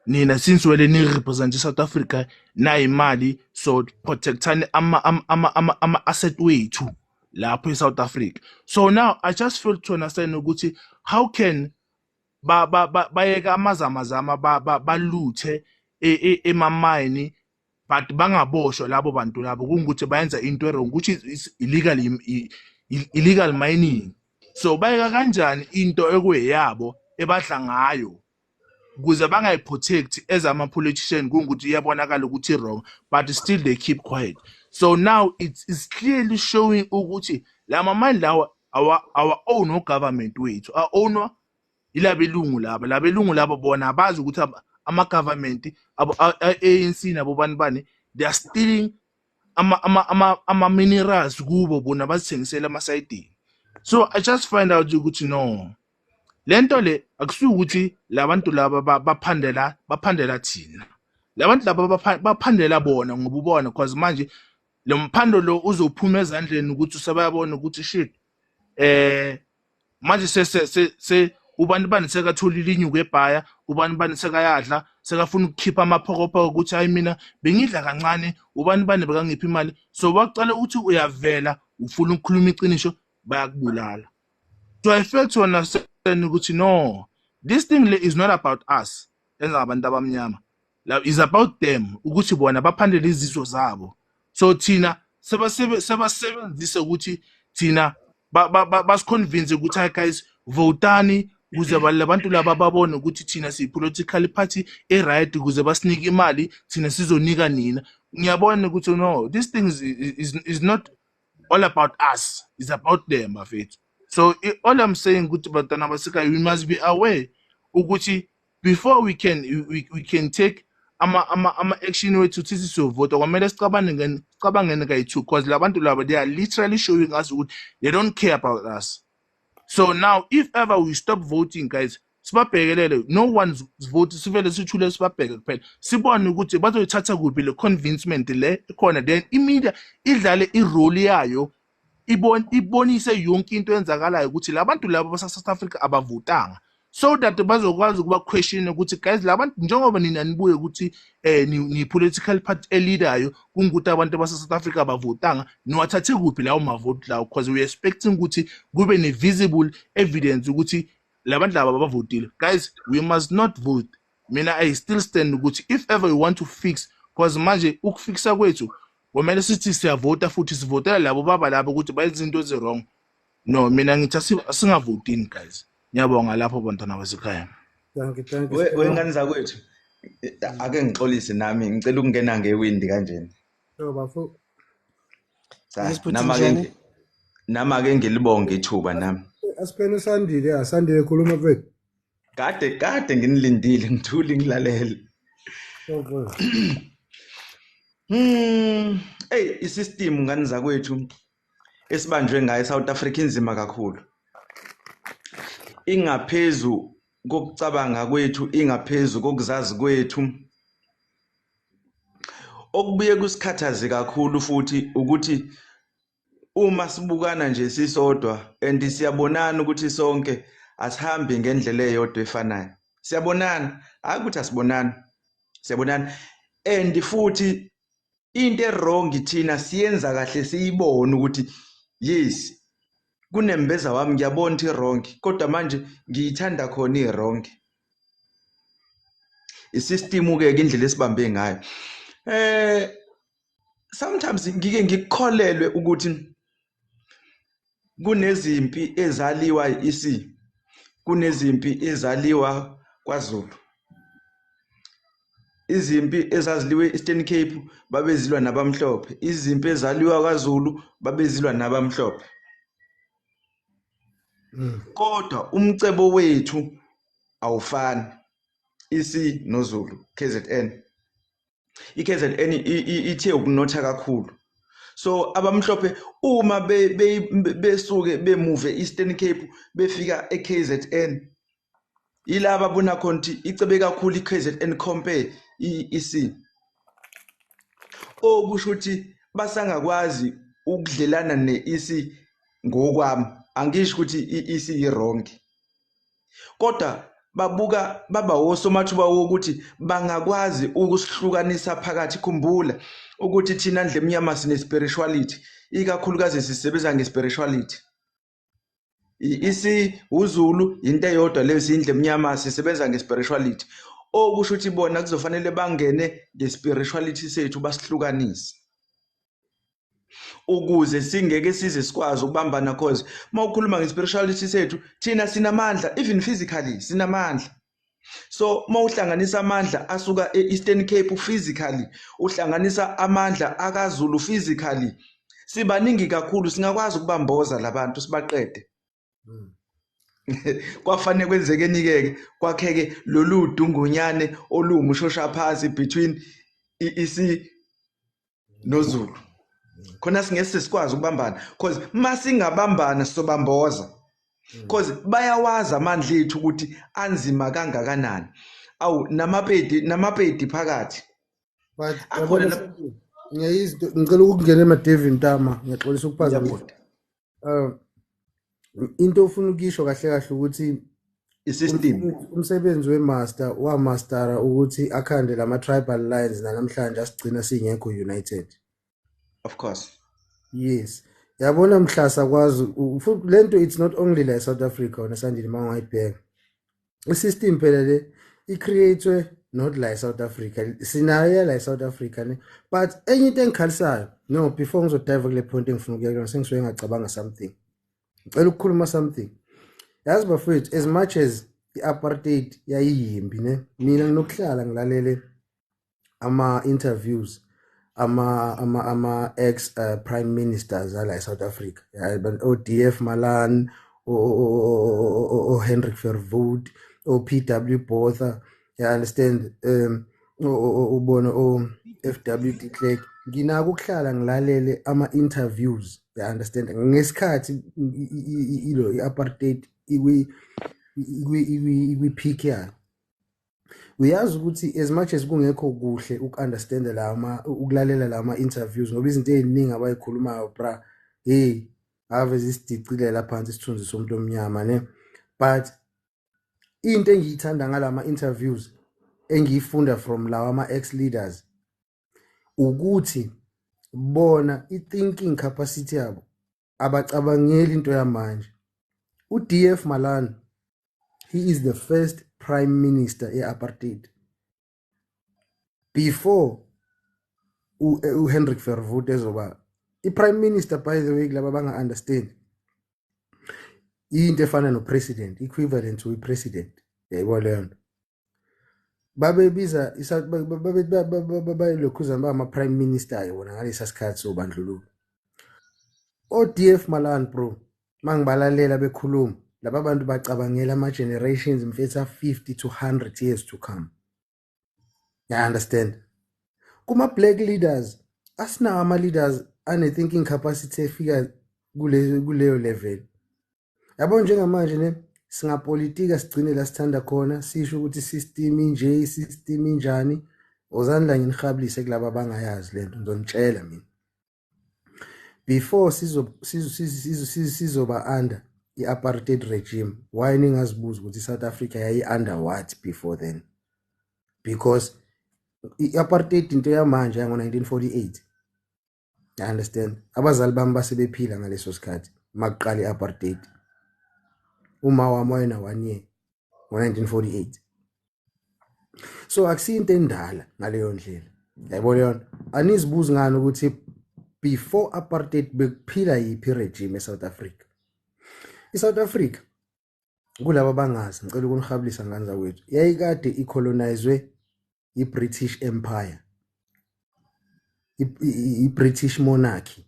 [SPEAKER 4] nina since wele ni represent South Africa na imali, so protectani ama asset wethu lapho eSouth Africa. So now I just feel to understand ukuthi how can ba ba bayeka amazamazama baluthe emamayini. But bangaboshwa labo bantu labo kungukuthi bayenza into wrong, which is illegal mining. So bayeka kanjani into ekuyeyabo ebadla ngayo ukuze bangayiprotect as ama politician, kungukuthi iyabonakala ukuthi wrong, but still they keep quiet. So now it's clearly showing ukuthi lama mine lawa our own government wethu ownwa ilabelungu laba, labelungu laba bona abazi ukuthi ama government ANC nabo bani bani, they are stealing ama minerals kubo, bona bazithengisela amasayidini. So I just find out ukuthi no, lento le akusuki ukuthi labantu laba baphandela thina, labantu laba baphandela bona ngoba ubona, because manje lo mphando lo uzophuma ezandleni ukuthi usebayabona ukuthi shit, manje se ubani bani sekatholile inyuku ebhaya, ubani bani sekayadla, sekafuna ukukhipha amaphokopho ukuthi hayi mina bengidla kancane, ubani bani bekangipha imali. So baqala ukuthi uyavela ufuna ukukhuluma iqiniso, bayakubulala. So I felt to understand ukuthi no, this thing is not about us engabantu abamnyama, is about them, ukuthi bona baphandele izizwe zabo. So thina sebasebenzise ukuthi thina basiconvince ukuthi hi guys, votani ukuze labantu laba babone ukuthi thina siyi-political party e-right, ukuze basinike imali thina sizonika nina. Ngiyabona ukuthi no, this thing is not all about us, it's about them bafethu. So all I'm saying ukuthi bantwana basekhaya, we must be aware ukuthi before we can take ama action wethu ukuthi sizovota, kwamele sicabangene kayi-two, because labantu laba they are literally showing us ukuthi they don't care about us. So now if ever we stop voting guys, sibabhekelele, no one's vote, sivele sithule sibabheke kuphela, sibone ukuthi bazoyithatha kuphi le convincement le ekhona, then imedia idlale irole yayo, ibonise yonke into eyenzakalayo ukuthi labantu laba base South Africa abavotanga, so that bazokwazi ukuba question ukuthi guys labantu njengoba nina nibuye ukuthi ni political party elidayo, kungukuthi abantu base South Africa abavotanga, niwathathe kuphi lawo mavote lawo, because we expecting ukuthi kube ne visible evidence ukuthi labantu laba abavotile. Guys, we must not vote. Mina I still stand ukuthi if ever we want to fix, because manje ukufixa kwethu kumele sithi siyavota futhi sivotela labo baba labo ukuthi bayenza into ezi wrong. No, mina ngithi asingavotini guys. Ngiyabonga lapho bantwana basekhaya.
[SPEAKER 1] Thank you, thank you.
[SPEAKER 5] Wengane zakwethu, ake ngixolise nami, ngicela ukungena ngewindi kanjena.
[SPEAKER 1] Yebo bafo.
[SPEAKER 5] Nama ke ngilibonge ithuba nami.
[SPEAKER 1] Asiphene Sandile, Asandile khuluma mfethu.
[SPEAKER 5] Kade nginilindile, ngithuli ngilalele. Hey, isystem ngane zakwethu esibanjwe ngayo eSouth Africa inzima kakhulu. Ingaphezu kokucabanga kwethu, ingaphezu kokuzazi kwethu. Okubuye kusikhathaze kakhulu futhi ukuthi uma sibukana nje sisodwa and siyabonana ukuthi sonke asihambi ngendlela eyodwa efanayo. Siyabonana, hayi ukuthi asibonani, siyabonana. And futhi into wrong thina siyenza kahle, siyibone ukuthi yes kunembeza wami ngiyabona ukuthi wrong, kodwa manje ngiyithanda khona i-wrong. Isystem ke indlela esibambe ngayo. Sometimes ngike ngikukholelwe ukuthi kunezimpi ezaliwa iEC, kunezimpi ezaliwa kwaZulu. Izimpi ezaziliwe Eastern Cape babezilwa nabamhlophe, izimpi ezaliwa kwaZulu babezilwa nabamhlophe. Kodwa umcebo wethu awufani. EC noZulu, KZN. iKZN ithe ukunotha kakhulu. So abamhlophe uma besuke bemuve Eastern Cape befika eKZN, ilaba bona khona ukuthi icebe kakhulu iKZN compare iEC. Okusho ukuthi basangakwazi ukudlelana neEC ngokwami. Angisho ukuthi iEC i-wrong, kodwa babuka baba wosomathuba wokuthi bangakwazi ukusihlukanisa phakathi. Khumbula ukuthi thina ndle emnyama sine spirituality, ikakhulukazi sisebenza nge-spirituality. Isi uZulu into eyodwa leyo, sindle emnyama sisebenza nge-spirituality. Okusho ukuthi bona kuzofanele bangene nge-spirituality sethu basihlukanise, ukuze singeke size sikwazi ukubambana, cause mawukhuluma nge-spirituality sethu, thina sinamandla, even physically sinamandla. So mawuhlanganisa amandla asuka e-Eastern Cape physically, uhlanganisa amandla akaZulu physically, sibaningi kakhulu, singakwazi ukubamboza labantu sibaqede. Kwafanele kwenzekeni-ke? Kwakheke lolu dungunyane oluwumshosha phansi between i-EC noZulu, khona singeke sikwazi ukubambana, cause masingabambana sizobamboza, cause bayawazi amandla ethu ukuthi anzima kangakanani. Awu, namapedi namapedi phakathi.
[SPEAKER 1] But
[SPEAKER 5] akhona.
[SPEAKER 1] Yabona, ngiyayizwa, ngicela ukungena emadevini ntama, ngiyaxolisa ukuphazamisa.
[SPEAKER 5] Ngiyabona.
[SPEAKER 1] Into ofuna ukuyisho kahle kahle ukuthi
[SPEAKER 5] i-system
[SPEAKER 1] umsebenzi we-master wamastara ukuthi akhande lama tribal lines namhlanje asigcina singekho united.
[SPEAKER 5] Of course.
[SPEAKER 1] Yes, yabona, mhla sakwazi futhi lento, it's not only la eSouth Africa wona, Sandile, uma ungayibheka i-system phela le i-create not la eSouth Africa, sinayo la eSouth Africa ne. But enye into engikhalisayo, no, before ngizodive kule point engifuna ukuya kuyona, sengisuke ngacabanga something, ngicela ukukhuluma something. Yazi bafowethu, as much as i-apartheid yayiyimbi ne, mina nginokuhlala ngilalele ama-interviews ama ex prime ministers ala eSouth Africa, o DF Malan, o Hendrik Verwoerd, o PW Botha, you understand, ubona o FW de Klerk. Nginako ukuhlala ngilalele ama interviews, you understand, ngesikhathi ilo i-apartheid ikwi peak yayo. Uyazi ukuthi as much as kungekho kuhle uku-understand lama, ukulalela lama interviews, ngoba izinto ey'ningi abayikhulumayo, bra, hey, ave zisidicilela phansi isithunzi somuntu omnyama ne. But into engiyithanda ngalama interviews engiyifunda from lawa ama ex leaders ukuthi bona i-thinking capacity yabo, abacabangeli into yamanje. U-DF Malan, he is the first prime minister e-apartheid before uHendrik Verwoerd ezoba i-prime minister. By the way, kulaba abanga-understand, into efana no-president, equivalent to i-president, yayibona leyo nto. Babebiza babelokhuzana ba-ama-prime minister wona ngalesa sikhathi sobandlululo. O-DF Malan, bro, mangibalalela bekhuluma laba bantu, bacabangela ama-generations, mfethu, a-50 to 100 years to come, you understand. Kuma-black leaders, asinawo ama-leaders ane-thinking capacity efika kuleyo level, yabo. Njengamanje ne, singapolitika sigcine la sithanda khona, sisho ukuthi system inje, i-system injani. Ozani la, nginihabulise kulaba abangayazi lento, ngizonitshela mina. Before sizoba under i-apartheid regime, why ningazibuza ukuthi i-South Africa yayi-under what before then? Because i-apartheid into yamanje, yango-1948, you understand. Abazali bami basebephila ngaleso sikhathi makuqala i-apartheid. Uma wami wayena 1 year ngo-1948, so akusiyinto endala ngaleyo ndlela, yayibona yona. Anizibuzi ngani ukuthi before apartheid bekuphila yiphi regime eSouth Africa? ISouth Africa, kulabo abangazi, ngicela ukunihabulisa ngane zakwethu, yayikade icolonizwe i-British Empire, i-British monarchy,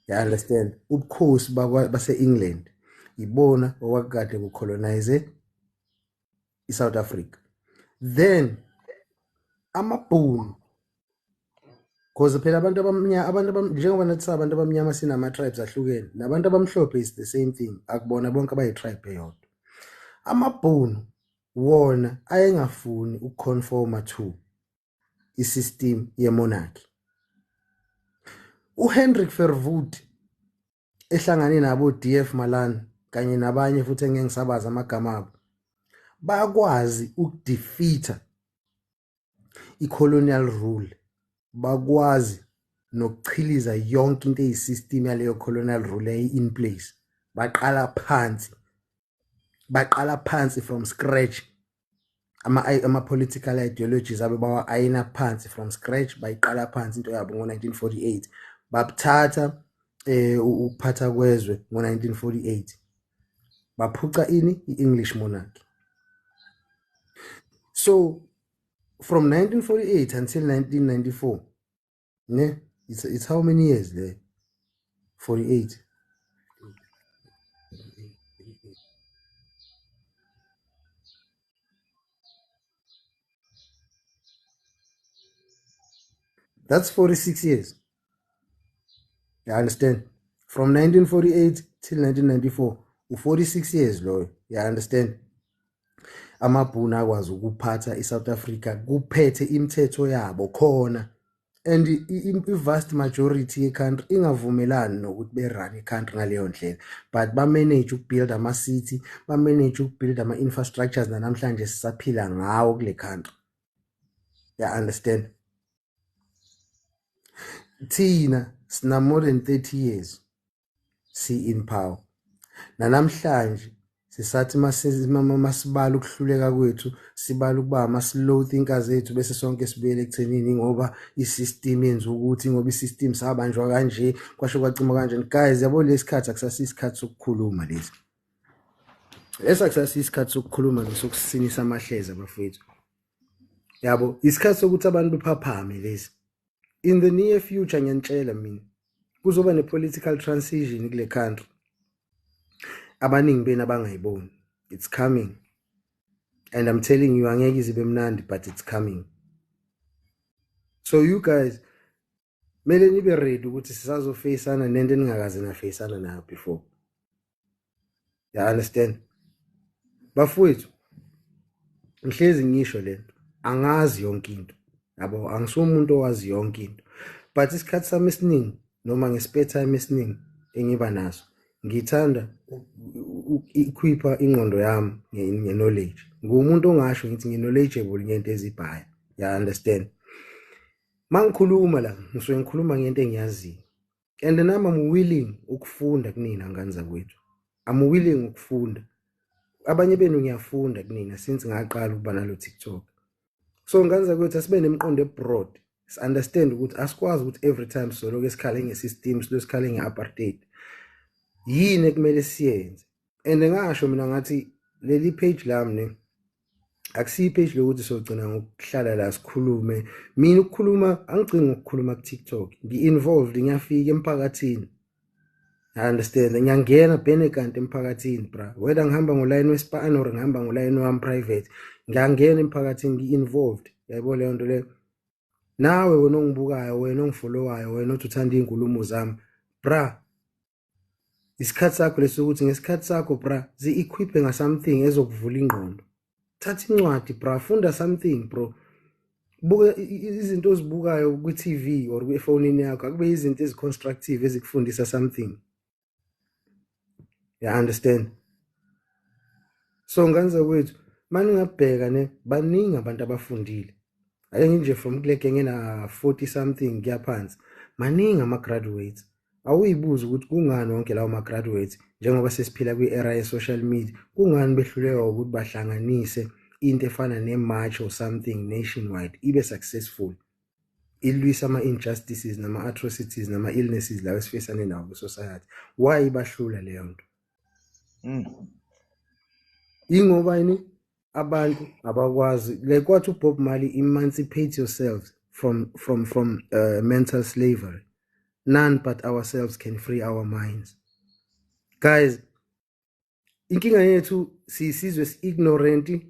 [SPEAKER 1] you understand. Ubukhosi base-England ibona okwakade bucolonize i-South Africa. Then amabhunu, cause phela abantu abamnyama, abantu njengoba nathi sabantu abamnyama sinama-tribes ahlukene, nabantu abamhlophe is the same thing, akubona bonke abayi-tribe eyodwa. Amabhunu wona ayengafuni ukuconforma to i-system ye-monarchy. uHendrik Verwoerd ehlangane nabo DF Malan kanye nabanye futhi engeke ngisabazi amagama abo, bakwazi ukudefeata i-colonial rule, bakwazi nokuchiliza yonke into eyisystem yaleyo colonial rule yayi in place. Baqala phansi, baqala phansi from scratch. Ama-political ideologies abe bawa-ayina phansi from scratch, bayiqala phansi into yabo ngo-1948, babuthatha ukuphatha kwezwe ngo-1948, baphuca ini i-English monarchy. So from 1948 until 1994, ne, it's how many years there? 48. That's 46 years. You understand? From 1948 till 1994, 46 years loyo. You understand? Amabhunu akwazi ukuphatha iSouth Africa kuphethe imithetho yabo khona, and i-vast majority ye-country ingavumelani nokuthi be-run i-country ngaleyo ndlela, but ba-manage ukubuild ama-city, ba-manage ukubuild ama-infrastructures nanamhlanje sisaphila ngawo kule country. You understand? Thina sina more than 30 years si in power, nanamhlanje sisathi masibala ukuhluleka kwethu, sibala ukuba ama-slow thinkers ethu, bese sonke sibuyele ekuthenini ngoba i-system yenza ukuthi, ngoba i-system sabanjwa kanje, kwasho kwacima kanje. Guys, yabo lesikhathi akusasiyisikhathi sokukhuluma lesi. Lesi akusasiyisikhathi sokukhuluma nesokusinisa amahleza bafowethu. Yabo, isikhathi sokuthi abantu bephaphame lesi. In the near future, ngiyanitshela mina, kuzoba ne-political transition kule country. Abaningi benu abangayiboni. It's coming. And I'm telling you, angeke izibe mnandi, but it's coming. So you guys, mele nibe ready ukuthi sisazofeyisana nento eningakaze nafeyisana nayo before. You understand? Bafowethu, ngihlezi ngisho lento. Angazi yonke into. Yabo, angisumuntu owazi yonke into. But isikhathi sami esiningi noma nge-spare time esiningi engiba naso, ngithanda equipa ingqondo yami nge-knowledge. Ngumuntu ongasho ngithi ngi-knowledgeable ngento ezibhaya. You understand? Mangikhuluma la, ngisuke ngikhuluma ngento engiyaziyo. And nami I'm willing ukufunda kunina ngane zakwethu. I'm willing ukufunda. Abanye benu ngiyafunda kunina since ngaqala ukuba nalo TikTok. So ngane zakwethu, asibe nemiqondo ebroad. Si-understand ukuthi asikwazi ukuthi every time sizoloku esikhale nge-system, siloku sikhale nge-apartheid. Yini ekumele siyenze? And ngasho mina ngathi leli page lami ne akusiyi page lokuthi sogcina ngokuhlala la sikhulume. Mina ukukhuluma angigcini ngokukhuluma ku TikTok, ngi-involved, ngiyafika emphakathini. I understand, ngiyangena bene kanti emphakathini bra, whether ngihamba ngolayini wespan or ngihamba ngolayini wami private, ngiyangena emphakathini, ngi-involved. Yayibona leyo nto leyo? Nawe wena ongibukayo, wena ongifollowayo, wena othi uthanda iy'nkulumo zami bra, isikhathi sakho leso ukuthi ngesikhathi sakho bra zi-equip nga-something ezokuvula ingqondo. Thatha incwadi bra, funda something bro, buka izinto ozibukayo kwi-TV or kwi-efonini yakho, akube izinto ezi-constructive ezikufundisa something. You understand? So ngane zakwethu, maningabheka ne, baningi abantu abafundile. Ake nje from kule genge na 40 something kuya phansi, maningi ama-graduates. Awuyibuza ukuthi kungani wonke lawo ma-graduates, njengoba sesiphila kwi-era ye-social media, kungani behluleka ukuthi bahlanganise into efana ne-march or something nationwide ibe successful, ilwisa ama-injustices nama-atrocities nama-illnesses lawo esifisane nawo kwi-society? Why bahlula leyo nto? Ingoba yini? Abantu abakwazi, like wathi uBob Marley, emancipate yourselves from mental slavery. None but ourselves can free our minds. Guys, inkinga yethu siyisizwe si-ignorant,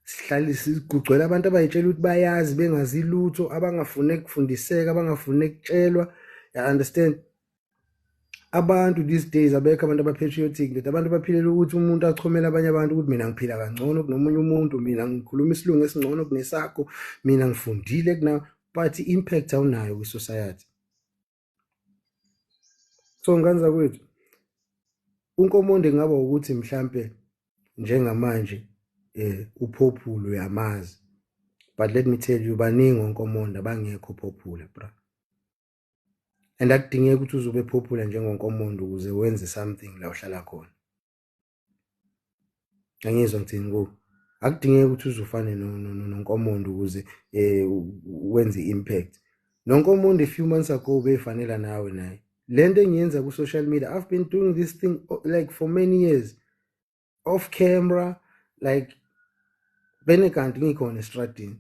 [SPEAKER 1] sihlale sigugcwele abantu abayitshela ukuthi bayazi bengazi lutho, abangafuni ukufundiseka, abangafuni ukutshelwa. You understand? Abantu these days abekho abantu abapatriotic, ndoda, abantu baphilela ukuthi umuntu achomele abanye abantu ukuthi mina ngiphila kangcono kunomunye umuntu, mina ngikhuluma isilungu esingcono kunesakho, mina ngifundile kuna, but i-impact awunayo kwi-society. So ngane zakwethu, uNkomonde kungaba ukuthi mhlambe njengamanje upopular uyamazi, but let me tell you, baningi oNkomonde abangekho popular bra, and akudingeki ukuthi uzobe popular njengoNkomonde ukuze wenze something la uhlala khona. Angizwa ngithini ku Akudingeki ukuthi uze ufane noNkomondo ukuze wenze i-impact. NoNkomondo a few months ago ubeyifanela nawe naye. Lento engiyenza ku-social media, I've been doing this thing like for many years off camera, like bene kanti ngikhona estradini.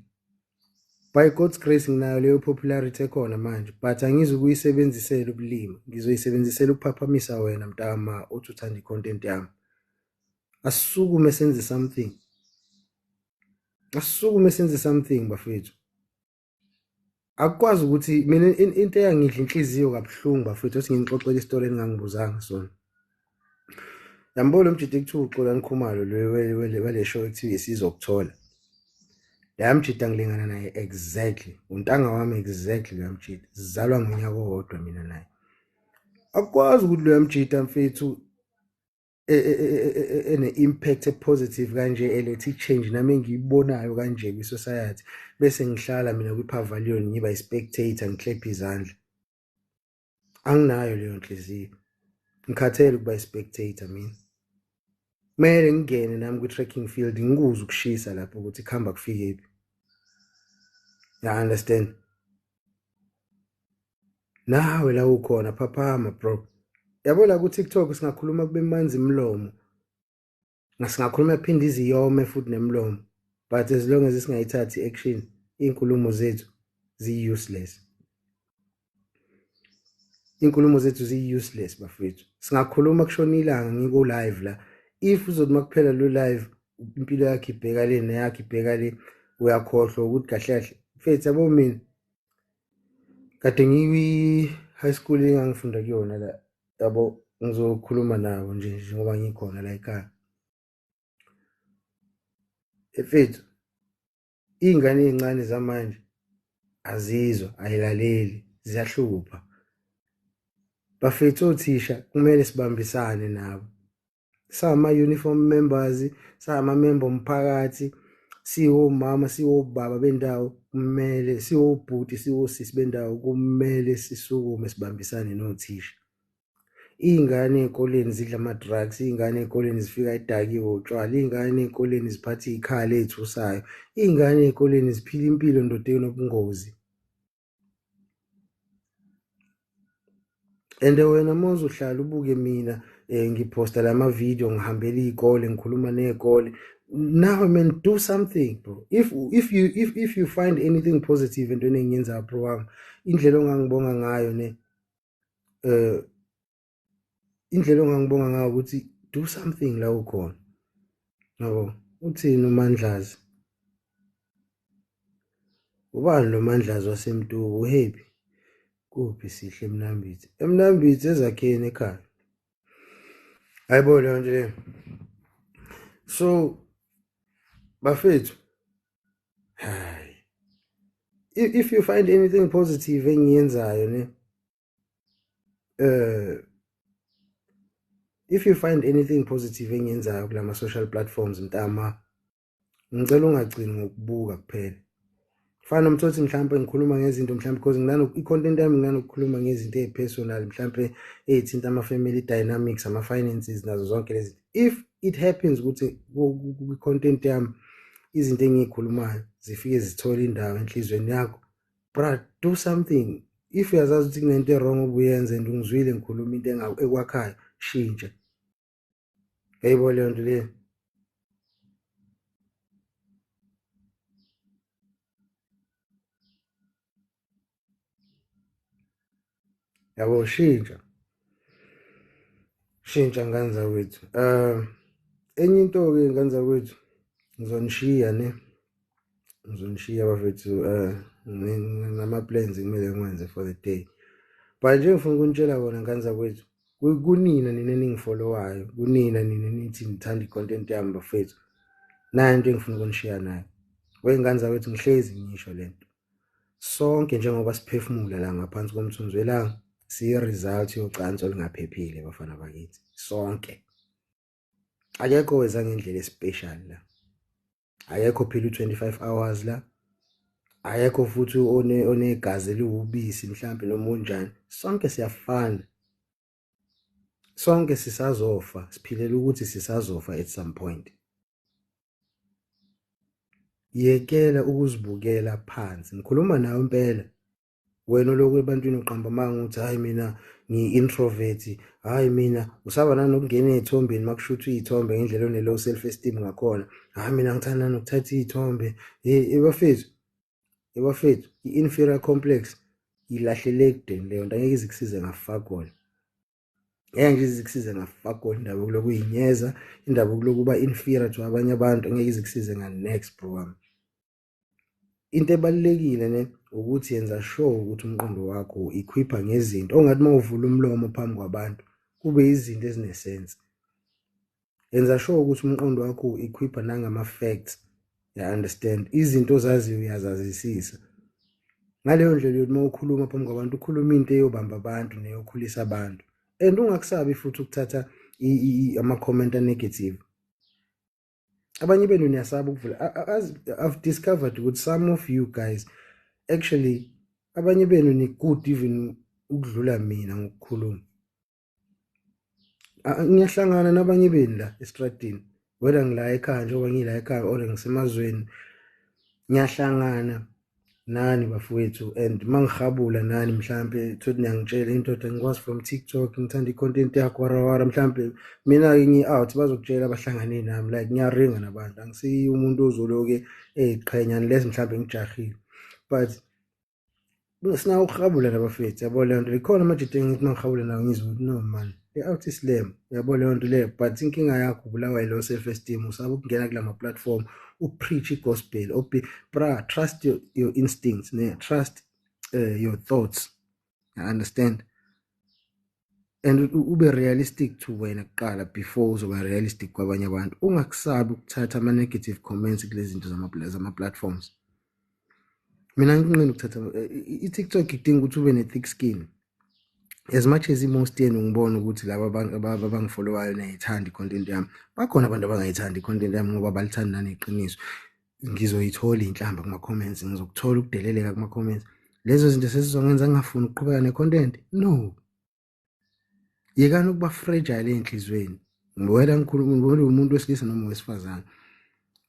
[SPEAKER 1] By God's grace nginayo leyo popularity ekhona manje, but angizukuyisebenzisela ubulima, ngizoyisebenzisela ukuphaphamisa wena mntama othi uthanda i-content yami. Asisukume senze something. Asisukume senze something bafethu. Akukwazi ukuthi mina into eyangidla inhliziyo kabuhlungu bafethu othi nginixoxele isitori eningangibuzanga sona. Yambona umjidi ekuthiwa uXolani Khumalo lo wale show ekuthiwa isizokuthola. Leya mjida ngilingana naye exactly. Untanga wami exactly leya mjida. Sizalwa ngonyaka owodwa mina naye. Akukwazi ukuthi loya mjida mfethu ene-impact e-positive kanje, eletha i-change nami engiyibonayo kanje kwi-society, bese ngihlala mina kwi-pavilion ngiba i-spectator ngiklephe izandla. Anginayo leyo nhliziyo. Ngikhathele ukuba i-spectator mina. Kumele ngingene nami kwi-tracking field ngikuzwe ukushisa lapho ukuthi kuhamba kufikephi. You understand? Nawe la ukhona phaphama bro. Yabo la ku TikTok singakhuluma kube manzi imlomo. Ngasingakhuluma phinde iziyome futhi nemlomo. But as long as singayithathi action, izinkulumo zethu zi useless. Izinkulumo zethu zi useless bafethu. Singakhuluma kushona ilanga ngiko live la. If uzothi makuphela lo live impilo yakhe ibheka le neyakhe ibheka le, uyakhohlwa ukuthi kahle kahle mfethu yabo mina kade ngiyi high school engangifunda kuyona la, yabo ngizokhuluma nabo nje njengoba ngikhona la ekhaya. Mfethu iy'ngane ey'ncane zamanje azizwa, ayilaleli, ziyahlupha. Bafethu othisha kumele sibambisane nabo. Sama-uniform members, sama-member omphakathi, siwomama, siwobaba bendawo, kumele siwobhuti, siwosisi bendawo, kumele sisukume sibambisane nothisha. Iy'ngane ey'koleni zidla ama-drugs, iy'ngane ey'koleni zifika idakiwe utshwala, iy'ngane ey'koleni ziphatha iy'khali ey'thusayo, iy'ngane ey'koleni ziphila impilo ndoda enobungozi. And wena uma uzohlala ubuke mina ngiphosta lama video, ngihambela iy'kole, ngikhuluma ney'kole, now man do something bro. If you find anything positive entweni engiyenzayo bro wami, indlela ongangibonga ngayo ne indlela ongangibonga ngayo ukuthi do something la ukhona. Yabo, uthini uMandlazi? Ubani lo Mandlazi waseMtuku? Uhappy? Kuphi sihle eMnambithi? EMnambithi ezakheni ekhaya. Hayibo leyo nto leyo. So bafethu, hayi, if you find anything positive engiyenzayo ne, if you find anything positive engiyenzayo kulama social platforms mntama, ngicela ungagcini ngokubuka kuphela. Fana nomthothi mhlambe ngikhuluma ngezinto mhlambe because nginano i-content yami, nginanokukhuluma ngezinto ezipersonal mhlambe ezithinta ama family dynamics, ama finances nazo zonke lezi. If it happens ukuthi ku-content yami izinto engiyikhulumayo zifike zithole indawo enhlizweni yakho, bra, do something. If uyazazi ukuthi kunento e-wrong obuyenza and ungizwile ngikhuluma into ekwakhayo, shintsha. Yayibona leyo nto leyo. Yabo, shintsha. Shintsha ngane zakwethu. Enye into ke ngane zakwethu, ngizonishiya ne. Ngizonishiya bafethu, nama plans kumele ngiwenze for the day. But nje ngifuna ukunitshela kona ngane zakwethu, kunina nina eningifollowayo, kunina nina nithi nithanda i-content yami bafethu. Nayo into engifuna ukunishiya nayo. Wey'ngane zakwethu, ngihlezi ngisho lento. Sonke njengoba siphefumula la ngaphansi komthunzi welanga, siyi-result yocansi olungaphephile bafana bakithi. Sonke. Akekho weza ngendlela especial la. Akekho phila u25 hours la. Akekho futhi onegazi eliwubisi mhlambe noma unjani. Sonke siyafana. Sonke sisazofa, siphilela ukuthi sisazofa at some point. Yekela ukuzibukela phansi. Ngikhuluma nawe impela. Wena olokhu ebantwini uqamba amanga ukuthi hayi mina ngiyi-introvert, hhayi mina usaba nanokungena ey'thombeni uma kushuthwa iy'thombe ngendlela one-low self esteem ngakhona. Hhayi mina ngithanda nokuthatha iy'thombe. Hey bafethu, bafethu i-inferior complex ilahlele ekudeni leyo nto, angeke ize ikusize ngafakol. Ngeke nje ize ikusize ngafakol indaba yokulokhu uyinyeza, indaba yokulokhu uba inferior to abanye abantu, angeke ize ikusize nga-next bro wami. Into ebalulekile ne ukuthi yenza sure ukuthi umqondo wakho u-equip-a ngezinto ongathi uma uvula umlomo phambi kwabantu kube izinto ezinesense. Yenza sure ukuthi umqondo wakho u-equip-a nangama-facts, you understand, izinto ozaziyo uyazazisisa. Ngaleyo ndlela uyothi uma ukhuluma phambi kwabantu ukhuluma into eyobamba abantu neyokhulisa abantu. And ungakusabi futhi ukuthatha ama-comment a-negative. Abanye benu niyasaba ukuvula. I've discovered ukuthi some of you guys actually, abanye benu ni good even ukudlula mina ngokukhuluma. Ngiyahlangana nabanye benu la estradini, whether ngila ekhaya njengoba ngila ekhaya or ngisemazweni, ngiyahlangana nani bafowethu, and mangihabula nani mhlambe thothi niyangitshela indoda ngikwazi from TikTok, ngithanda i-content yakho warawara, mhlambe mina-ke ngi-out bazokutshela abahlangane nami, like ngiyaringa nabantu, angisiyi umuntu ozoloke eyiqhenya unless mhlambe ngijahile, but sinawo ukuhabula nabafethu, yabo leyo nto. Ikhona amajita engithi mangihabula nawo ngizwe ukuthi no man, le-out isilem, yabo leyo nto leyo. But inkinga yakho ubulawa yilo self esteem, usaba ukungena kulama platform upreach i-gospel. Obi bra, trust your instincts ne, trust your thoughts, you understand, and ube realistic to wena kuqala before uzoba realistic kwabanye abantu. Ungakusabi ukuthatha ama negative comments kulezi zinto zama platforms. Mina nginqena ukuthatha i-TikTok, idinga ukuthi ube ne-thick skin. As much as i-most yenu ngibona ukuthi laba abangifollowayo niyayithanda i-content yami, bakhona abantu abangayithandi i-content yami ngoba balithandi naneqiniso. Ngizoyithola inhlamba kuma-comments, ngizokuthola ukudeleleka kuma-comments. Lezo zinto sesizongenza ngingafuni ukuqhubeka ne-content? No. Yekani ukuba fragile ey'nhliziyweni. Whether ngikhuluma whether umuntu wesilisa noma wesifazane,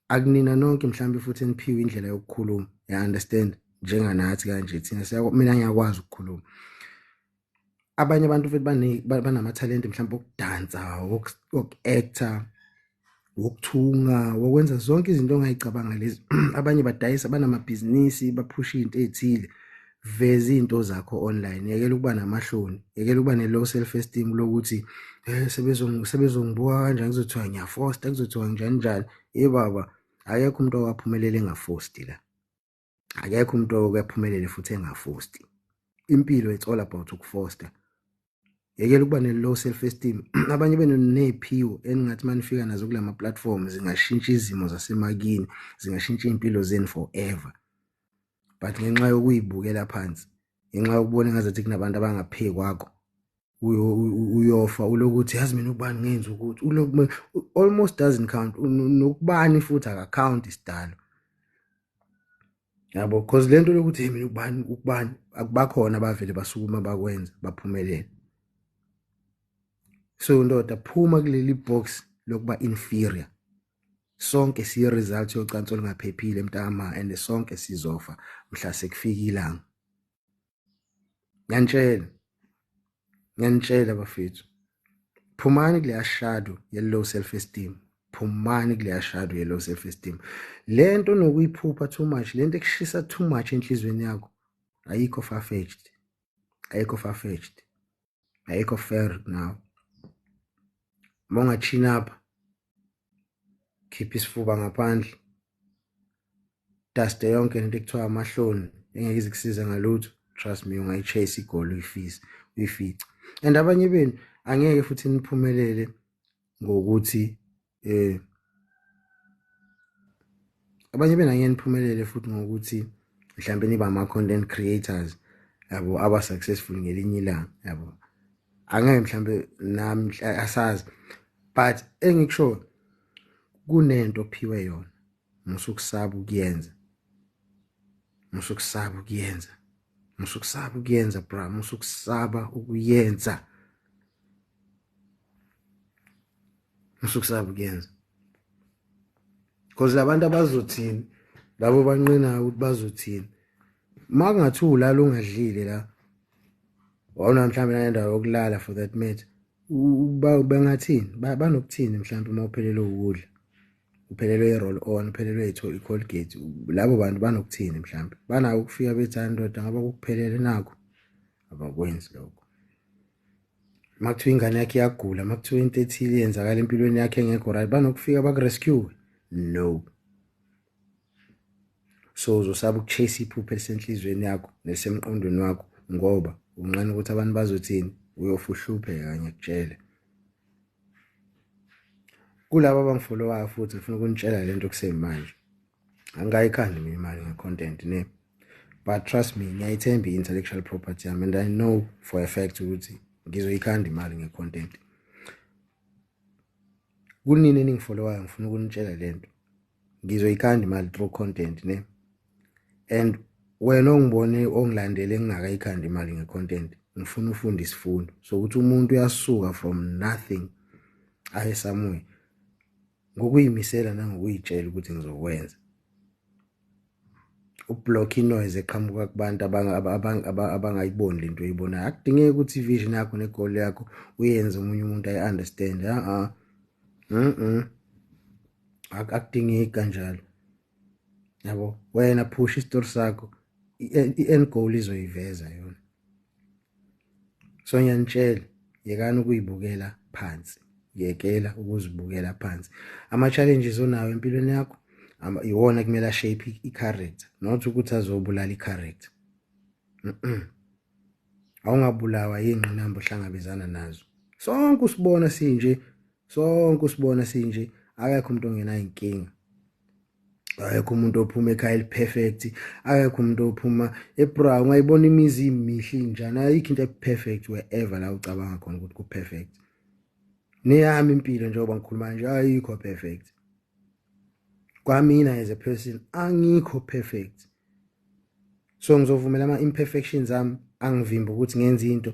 [SPEAKER 1] akunina nonke mhlawumbe futhi eniphiwe indlela yokukhuluma, you understand, njenganathi kanje thina, mina ngiyakwazi ukukhuluma. Abanye abantu futhi banamathalente mhlawumbe okudansa, woku-actor, wokuthunga, wokwenza zonke izinto ongayicabanga lezi. Abanye badayisa, banamabhizinisi, baphusha izinto ey'thile. Veza iy'nto zakho online, yekela ukuba namahloni, yekela ukuba ne-low self esteem lokuthi sebezongibuka kanjani, kuzothiwa ngiyafosta, kuzothiwa njani njani. Ye baba, akekho umuntu owaphumelela engafosti la, akekho umuntu owaphumelele futhi engafosti. Impilo it's all about ukufosta. Yekela ukuba ne-low self esteem. Abanye benu ney'phiwo eningathi uma nifika nazo kulama platform zingashintsha izimo zasemakini, zingashintsha iy'mpilo zenu forever, but ngenxa yokuyibukela phansi, ngenxa yokubona engazathi kunabantu abangaphe kwakho, uyofa ulokuthi yazi mina ukubani ngenza ukuthi uloku almost doesn't count, nokubani futhi akacount isidalo, yabo, because lento lokuthi hey mina ukubani ukubani, akubakhona abavele basukuma bakwenza baphumelele. So ndoda, phuma kuleli box lokuba inferior. Sonke siyi result yocansi olungaphephile mntama, and sonke sizofa mhla sekufika ilanga. Ngiyanitshela, ngiyanitshela bafethu, phumani kuleya shadow ye low self esteem, phumani kuleya shadow ye low self esteem. Lento nokuyiphupha too much, lento ekushisa too much enhlizweni yakho, ayikho far fetched, ayikho far fetched, ayikho fair. Now monga chin up, khipha isifuba ngaphandle, dust yonke lento ekuthiwa amahloni engeke ize kusiza ngalutho. Trust me, ungayi-chase i-goal uyifise uyifice. And abanye benu angeke futhi niphumelele ngokuthi abanye benu angeke niphumelele futhi ngokuthi mhlambe niba ama content creators yabo aba successful ngelinye ilanga, yabo, angeke mhlambe nami asazi, but engikusho kunento ophiwe yona, musukusaba ukuyenza, musukusaba ukuyenza, musukusaba ukuyenza bra, musukusaba ukuyenza, musukusaba ukuyenza, because labantu abazothini. Labo banqinayo ukuthi bazothini. Uma kungathiwa ulala ungadlile la, wawuna mhlawumbe nanendawo yokulala for that matter, bengathini? Banokuthini mhlawumbe uma uphelelwe ukudla, uphelelwe i-roll on, uphelelwe i-Colgate, labo bantu banokuthini mhlawumbe? Banako ukufika bethi hayi ndoda ngoba kukuphelele nakho. Abakwenzi lokho. Uma kuthiwa ingane yakhe iyagula, uma kuthiwa into ethile yenzakala empilweni yakhe engekho right, banokufika bakurescue? No. So uzosaba ukuchase iphupho elisenhlizweni yakho nesemqondweni wakho ngoba unqena ukuthi abantu bazothini, uyofa uhlupheka, ngiyakutshela. Kulabo abangifollowayo futhi ngifuna ukunitshela lento kusemanje. Angayikhandi mina imali ngecontent ne. But trust me, ngiyayithemba i-intellectual property yami and I know for a fact ukuthi ngizoyikhanda imali ngecontent. Kunini eningifollowayo ngifuna ukunitshela lento. Ngizoyikhanda imali through content ne. And wena ongibone ongilandele ngingakayikhandi imali ngecontent, ngifuna ufunde isifundo sokuthi umuntu uyasuka from nothing aye somewhere ngokuyimisela nangokuyitshela ukuthi ngizokwenza. Ublock inoise eqhamuka kubantu abangayiboni lento oyibonayo. Akudingeki ukuthi ivision yakho negoal yakho uyenze omunye umuntu ayi-understand. Akudingeki kanjalo. Yabo, wena push isitori sakho, i-end goal izoyiveza yona. So ngiyanitshela, yekani ukuyibukela phansi, yekela ukuzibukela phansi. Ama-challenges onawo empilweni yakho iwona kumele ashape i-character, not ukuthi azobulala i-character. Awungabulawa yingqinamba ohlangabezana nazo. Sonke usibona sinje, sonke usibona sinje, akekho umuntu ongenayo inkinga. Akekho umuntu ophuma ekhaya eliperfect, akekho umuntu ophuma ebra, ungayibona imizi imihle injani, ayikho into eperfect wherever la ucabanga khona ukuthi ku perfect. Neyami impilo njengoba ngikhuluma nje ayikho perfect. Kwamina as a person angikho perfect. So ngizovumela ama imperfections ami angivimba ukuthi ngenze into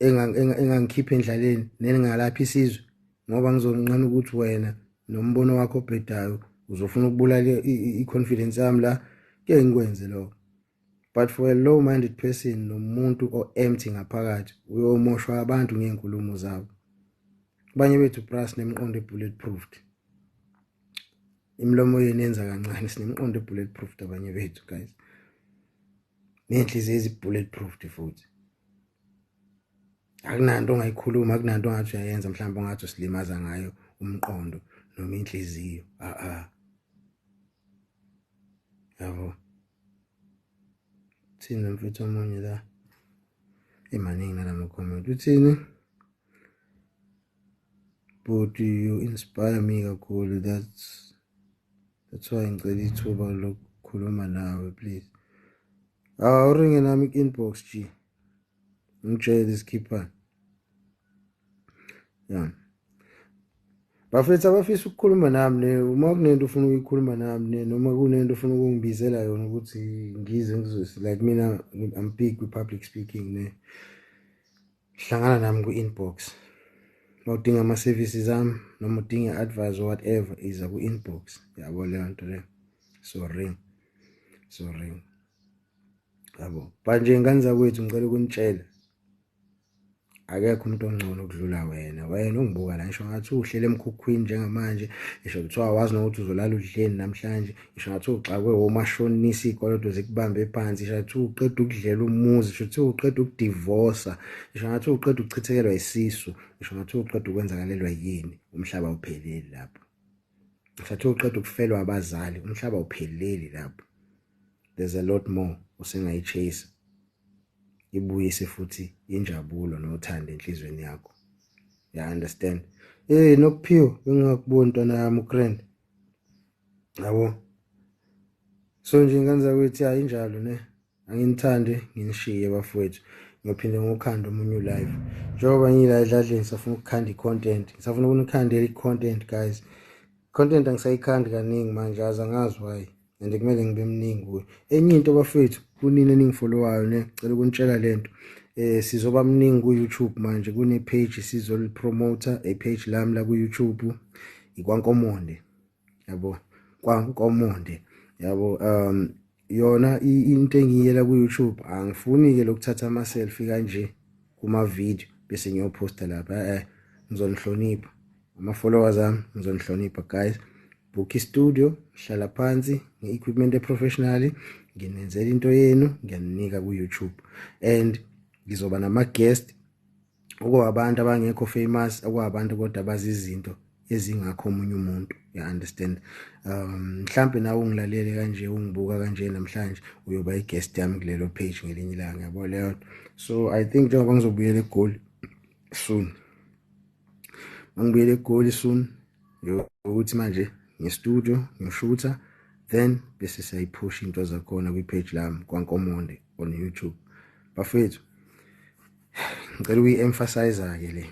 [SPEAKER 1] engangikhipha endlaleni nengalapha isizwe, ngoba ngizonqena ukuthi wena nombono wakho obhedayo uzofuna ukubulala i-confidence yami la, ke ngikwenze lokho. But for a low minded person nomuntu o-empty ngaphakathi, uyomoshwa abantu ngey'nkulumo zabo. Abanye bethu bra sinemqondo e-bulletproofed. Imilomo yenu yenza kancane, sinemqondo e-bulletproofed abanye bethu guys. Ney'nhliziyo ezi-bulletproofed futhi. Akunanto ongayikhuluma, akunanto ongathi uyayenza mhlawumbe ongathi usilimaza ngayo umqondo noma inhliziyo. Yabo. Thina mfethu omunye la. Emaningi nalama comment. Uthini? But you inspire me kakhulu. That's why ngicela ithuba lokukhuluma nawe please. Awuringe nami inbox G. Ngitshele isikhipha. Yeah. Bafethu abafisa ukukhuluma nami ne, uma kunento ufuna ukuyikhuluma nami ne, noma kunento ufuna ukungibizela yona ukuthi ngize ngizwe, like mina I'm big with public speaking ne. Hlangana nami ku inbox. Mawudinga ama services ami noma udinga advice or whatever, iza ku inbox. Yabo leyo nto le. So ring. So ring. Yabo. Manje ngane zakwethu ngicela ukunitshela, akekho umuntu ongcono ukudlula wena. Wena ungibuka la, ngisho ngathi uhlele emkhukhwini njengamanje, ngisho kuthiwa awazi nokuthi uzolala udleni namhlanje, ngisho ngathi uxakwe omashonisa iy'koloto zikubambe phansi, ngisho ngathi uqeda ukudlela umuzi, ngisho kuthiwa uqeda ukudivosa, ngisho ngathi uqeda ukuchithekelwa isisu, ngisho ngathi uqeda ukwenzakalelwa yini, umhlaba awupheleli lapho. Ngisho ngathi uqeda ukufelwa abazali, umhlaba awupheleli lapho. There's a lot more osengayi-chase, ibuyise futhi injabulo nothando enhlizweni yakho. Ya understand? Nokuphiwa bengingakuboni ntwana yami ugrand. Yabo. So nje ingane zakwethu ya injalo ne. Anginithande nginishiye bafowethu. Ngiyophinde ngokhanda omunye live. Njengoba ngila edladleni safuna ukukhanda icontent. Ngisafuna ukunikhandela icontent guys. Content angisayikhandi kaningi manje, aze angazi why. And kumele ngibe mningi kuyo. Enye into bafethu, kunini eningifollowayo ne, ngicela ukunitshela lento. Sizoba mningi ku YouTube manje, kune page sizolipromoter, a page lami la ku YouTube ikwankomonde. Yabo, kwaNkomonde. Yabo, yona into engiyela ku YouTube, angifuni ke lokuthatha ama selfie kanje kuma video bese ngiyoposta lapha. Ngizonihlonipha ama followers ami, ngizonihlonipha guys. Book studio, hlala phansi nge-equipment eprofessional, nginenzela into yenu, ngiyaninika ku YouTube, and ngizoba nama guest okwabantu abangekho famous, okwabantu kodwa bazi izinto ezingakho omunye umuntu, you understand. Mhlambe nawe ungilalele kanje, ungibuka kanje namhlanje, uyoba i-guest yami kulelo page ngelinye ilanga, yabo leyo. So I think njengoba ngizobuyela eGoli soon, mangibuyele eGoli soon, ukuthi manje nge-studio ngishutha, then bese siyayiphusha into zakhona kwi-page lami kwaNkomonde on YouTube. Bafethu, ngicela ukuyi-emphasize ke le,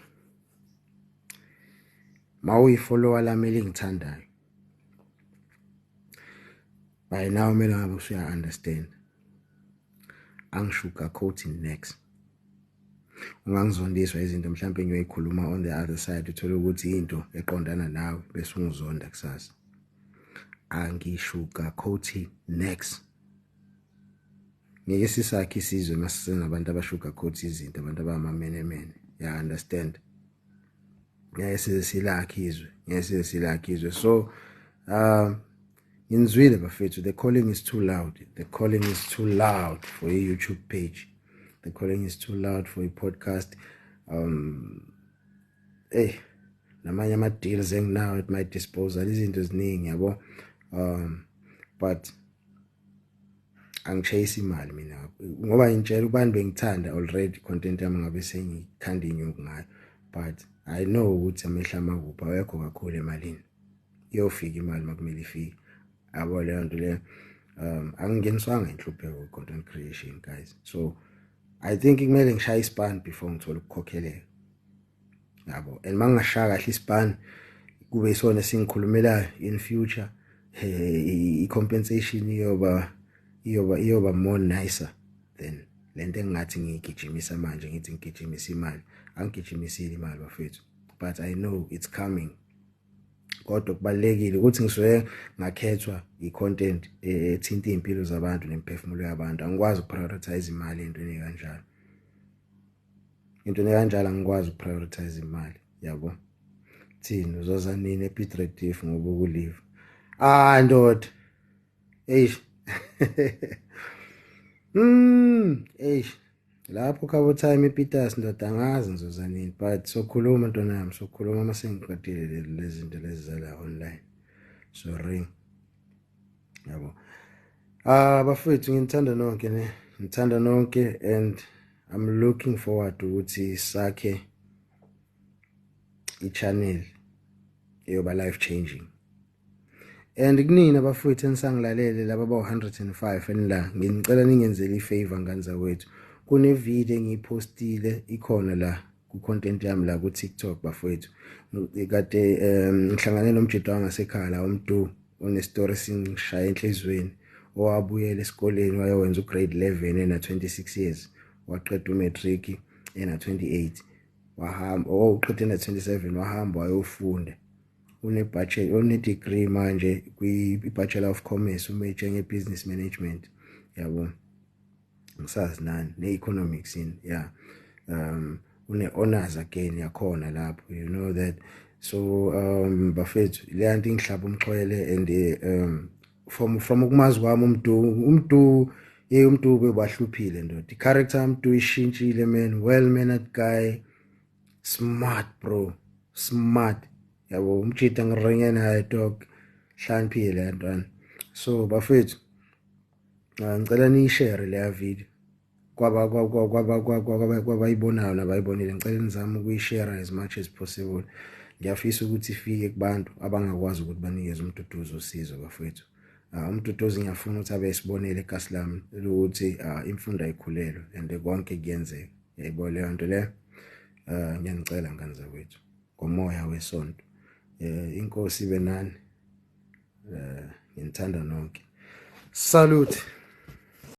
[SPEAKER 1] mawuyi-follower lami elingithandayo, by now kumele ngabe usuya understand, angi-sugarcoat next. Ungangizondiswa izinto mhlawumbe ngiyoyikhuluma on the other side, uthole ukuthi into eqondana nawe bese ungizonda kusasa. Angi-sugarcoat next. Ngeke sisakhe isizwe masisenabantu aba-sugarcoat izinto, abantu abamamenemene, ya understand. Ngeke size silakhe izwe, ngeke size silakhe izwe. So nginizwile bafethu, the calling is too loud, the calling is too loud for a YouTube page, the calling is too loud for a podcast. Namanye ama deals enginawo at my disposal, izinto eziningi, yabo. But angi-chase imali mina, ngoba ngitshela ubani bengithanda already content yami ngabe sengikhanda inyuku ngayo, but I know ukuthi amehla amakuphi awekho kakhulu emalini. Iyofika imali makumele ifike, yabo leyo nto leyo. Angingeniswanga inhlupheko content creation guys, so I think kumele ngishaye ispan before ngithola ukukhokheleka, yabo. And mangingashaya kahle ispan, kube isona esingikhulumelayo in future, i-compensation iyoba more nicer than lento engathi ngiyigijimisa manje. Ngithi ngigijimisa imali, angigijimisile imali bafethu, but I know it's coming. Kodwa kubalekile ukuthi ngisuke ngakhethwa i-content ethinta impilo zabantu nemiphefumulo yabantu. Angikwazi ukuprioritize imali entweni kanjalo, into kanjalo angikwazi ukuprioritize imali, yabo. Thina uzoza nini ePiet Retief ngoba ukulive? Ah ndoda, eish, eish, lapho khabo time ePeters ndoda, angazi ngizoza nini, but sokhuluma ntwana yami, sokhuluma mase ngiqedile lezi zinto lezi zala online. Sorry, yabo. Ah bafethu, nginithanda nonke ne, ngithanda nonke, and I'm looking forward ukuthi sakhe i-channel eyoba life changing. And kunina bafowethu enisangilalele laba abawu-105 enila, nginicela ningenzele ifavor ngane zakwethu. Kune video engiyipostile ikhona la ku content yami la ku TikTok bafowethu. Kade ngihlangane nomjito wangasekhaya la, uMdu, one-story singishaya enhlizweni, owabuyela esikoleni wayowenza ugrade 11 ena 26 years, waqeda umatric ena 28, wahamba, oh, uqede ena 27, wahamba wayofunda, une bachelor, une degree manje kwi Bachelor of Commerce, umajor nge business management, yabo, ngisazi nani ne economics in, yeah. Une honors again yakhona lapho, you know that. So bafethu, le nto ingihlaba umxhwele, and from ukumazi kwami uMdu, hey, uMdu bebahluphile ndoda. I-character uMdu ishintshile man, well mannered guy, smart bro, smart, yabo. Umjita ngiringe naye dog, hlaniphile yantwana. So bafethu, ngicela niyishare leya video kwaba kwaba kwaba kwabayibonayo nabayibonile. Ngicela nizame ukuyishare as much as possible. Ngiyafisa ukuthi ifike kubantu abangakwazi ukuthi banikeze uMduduzi usizo bafethu. UMduduzi ngiyafuna ukuthi abe isibonelo ekasi lami ukuthi imfundo ayikhulelwe and konke kuyenzeka, yayibona leyo nto leyo. Ngiyanicela ngane zakwethu ngomoya wesonto, inkosi ibe nani. Nginithanda nonke, salute.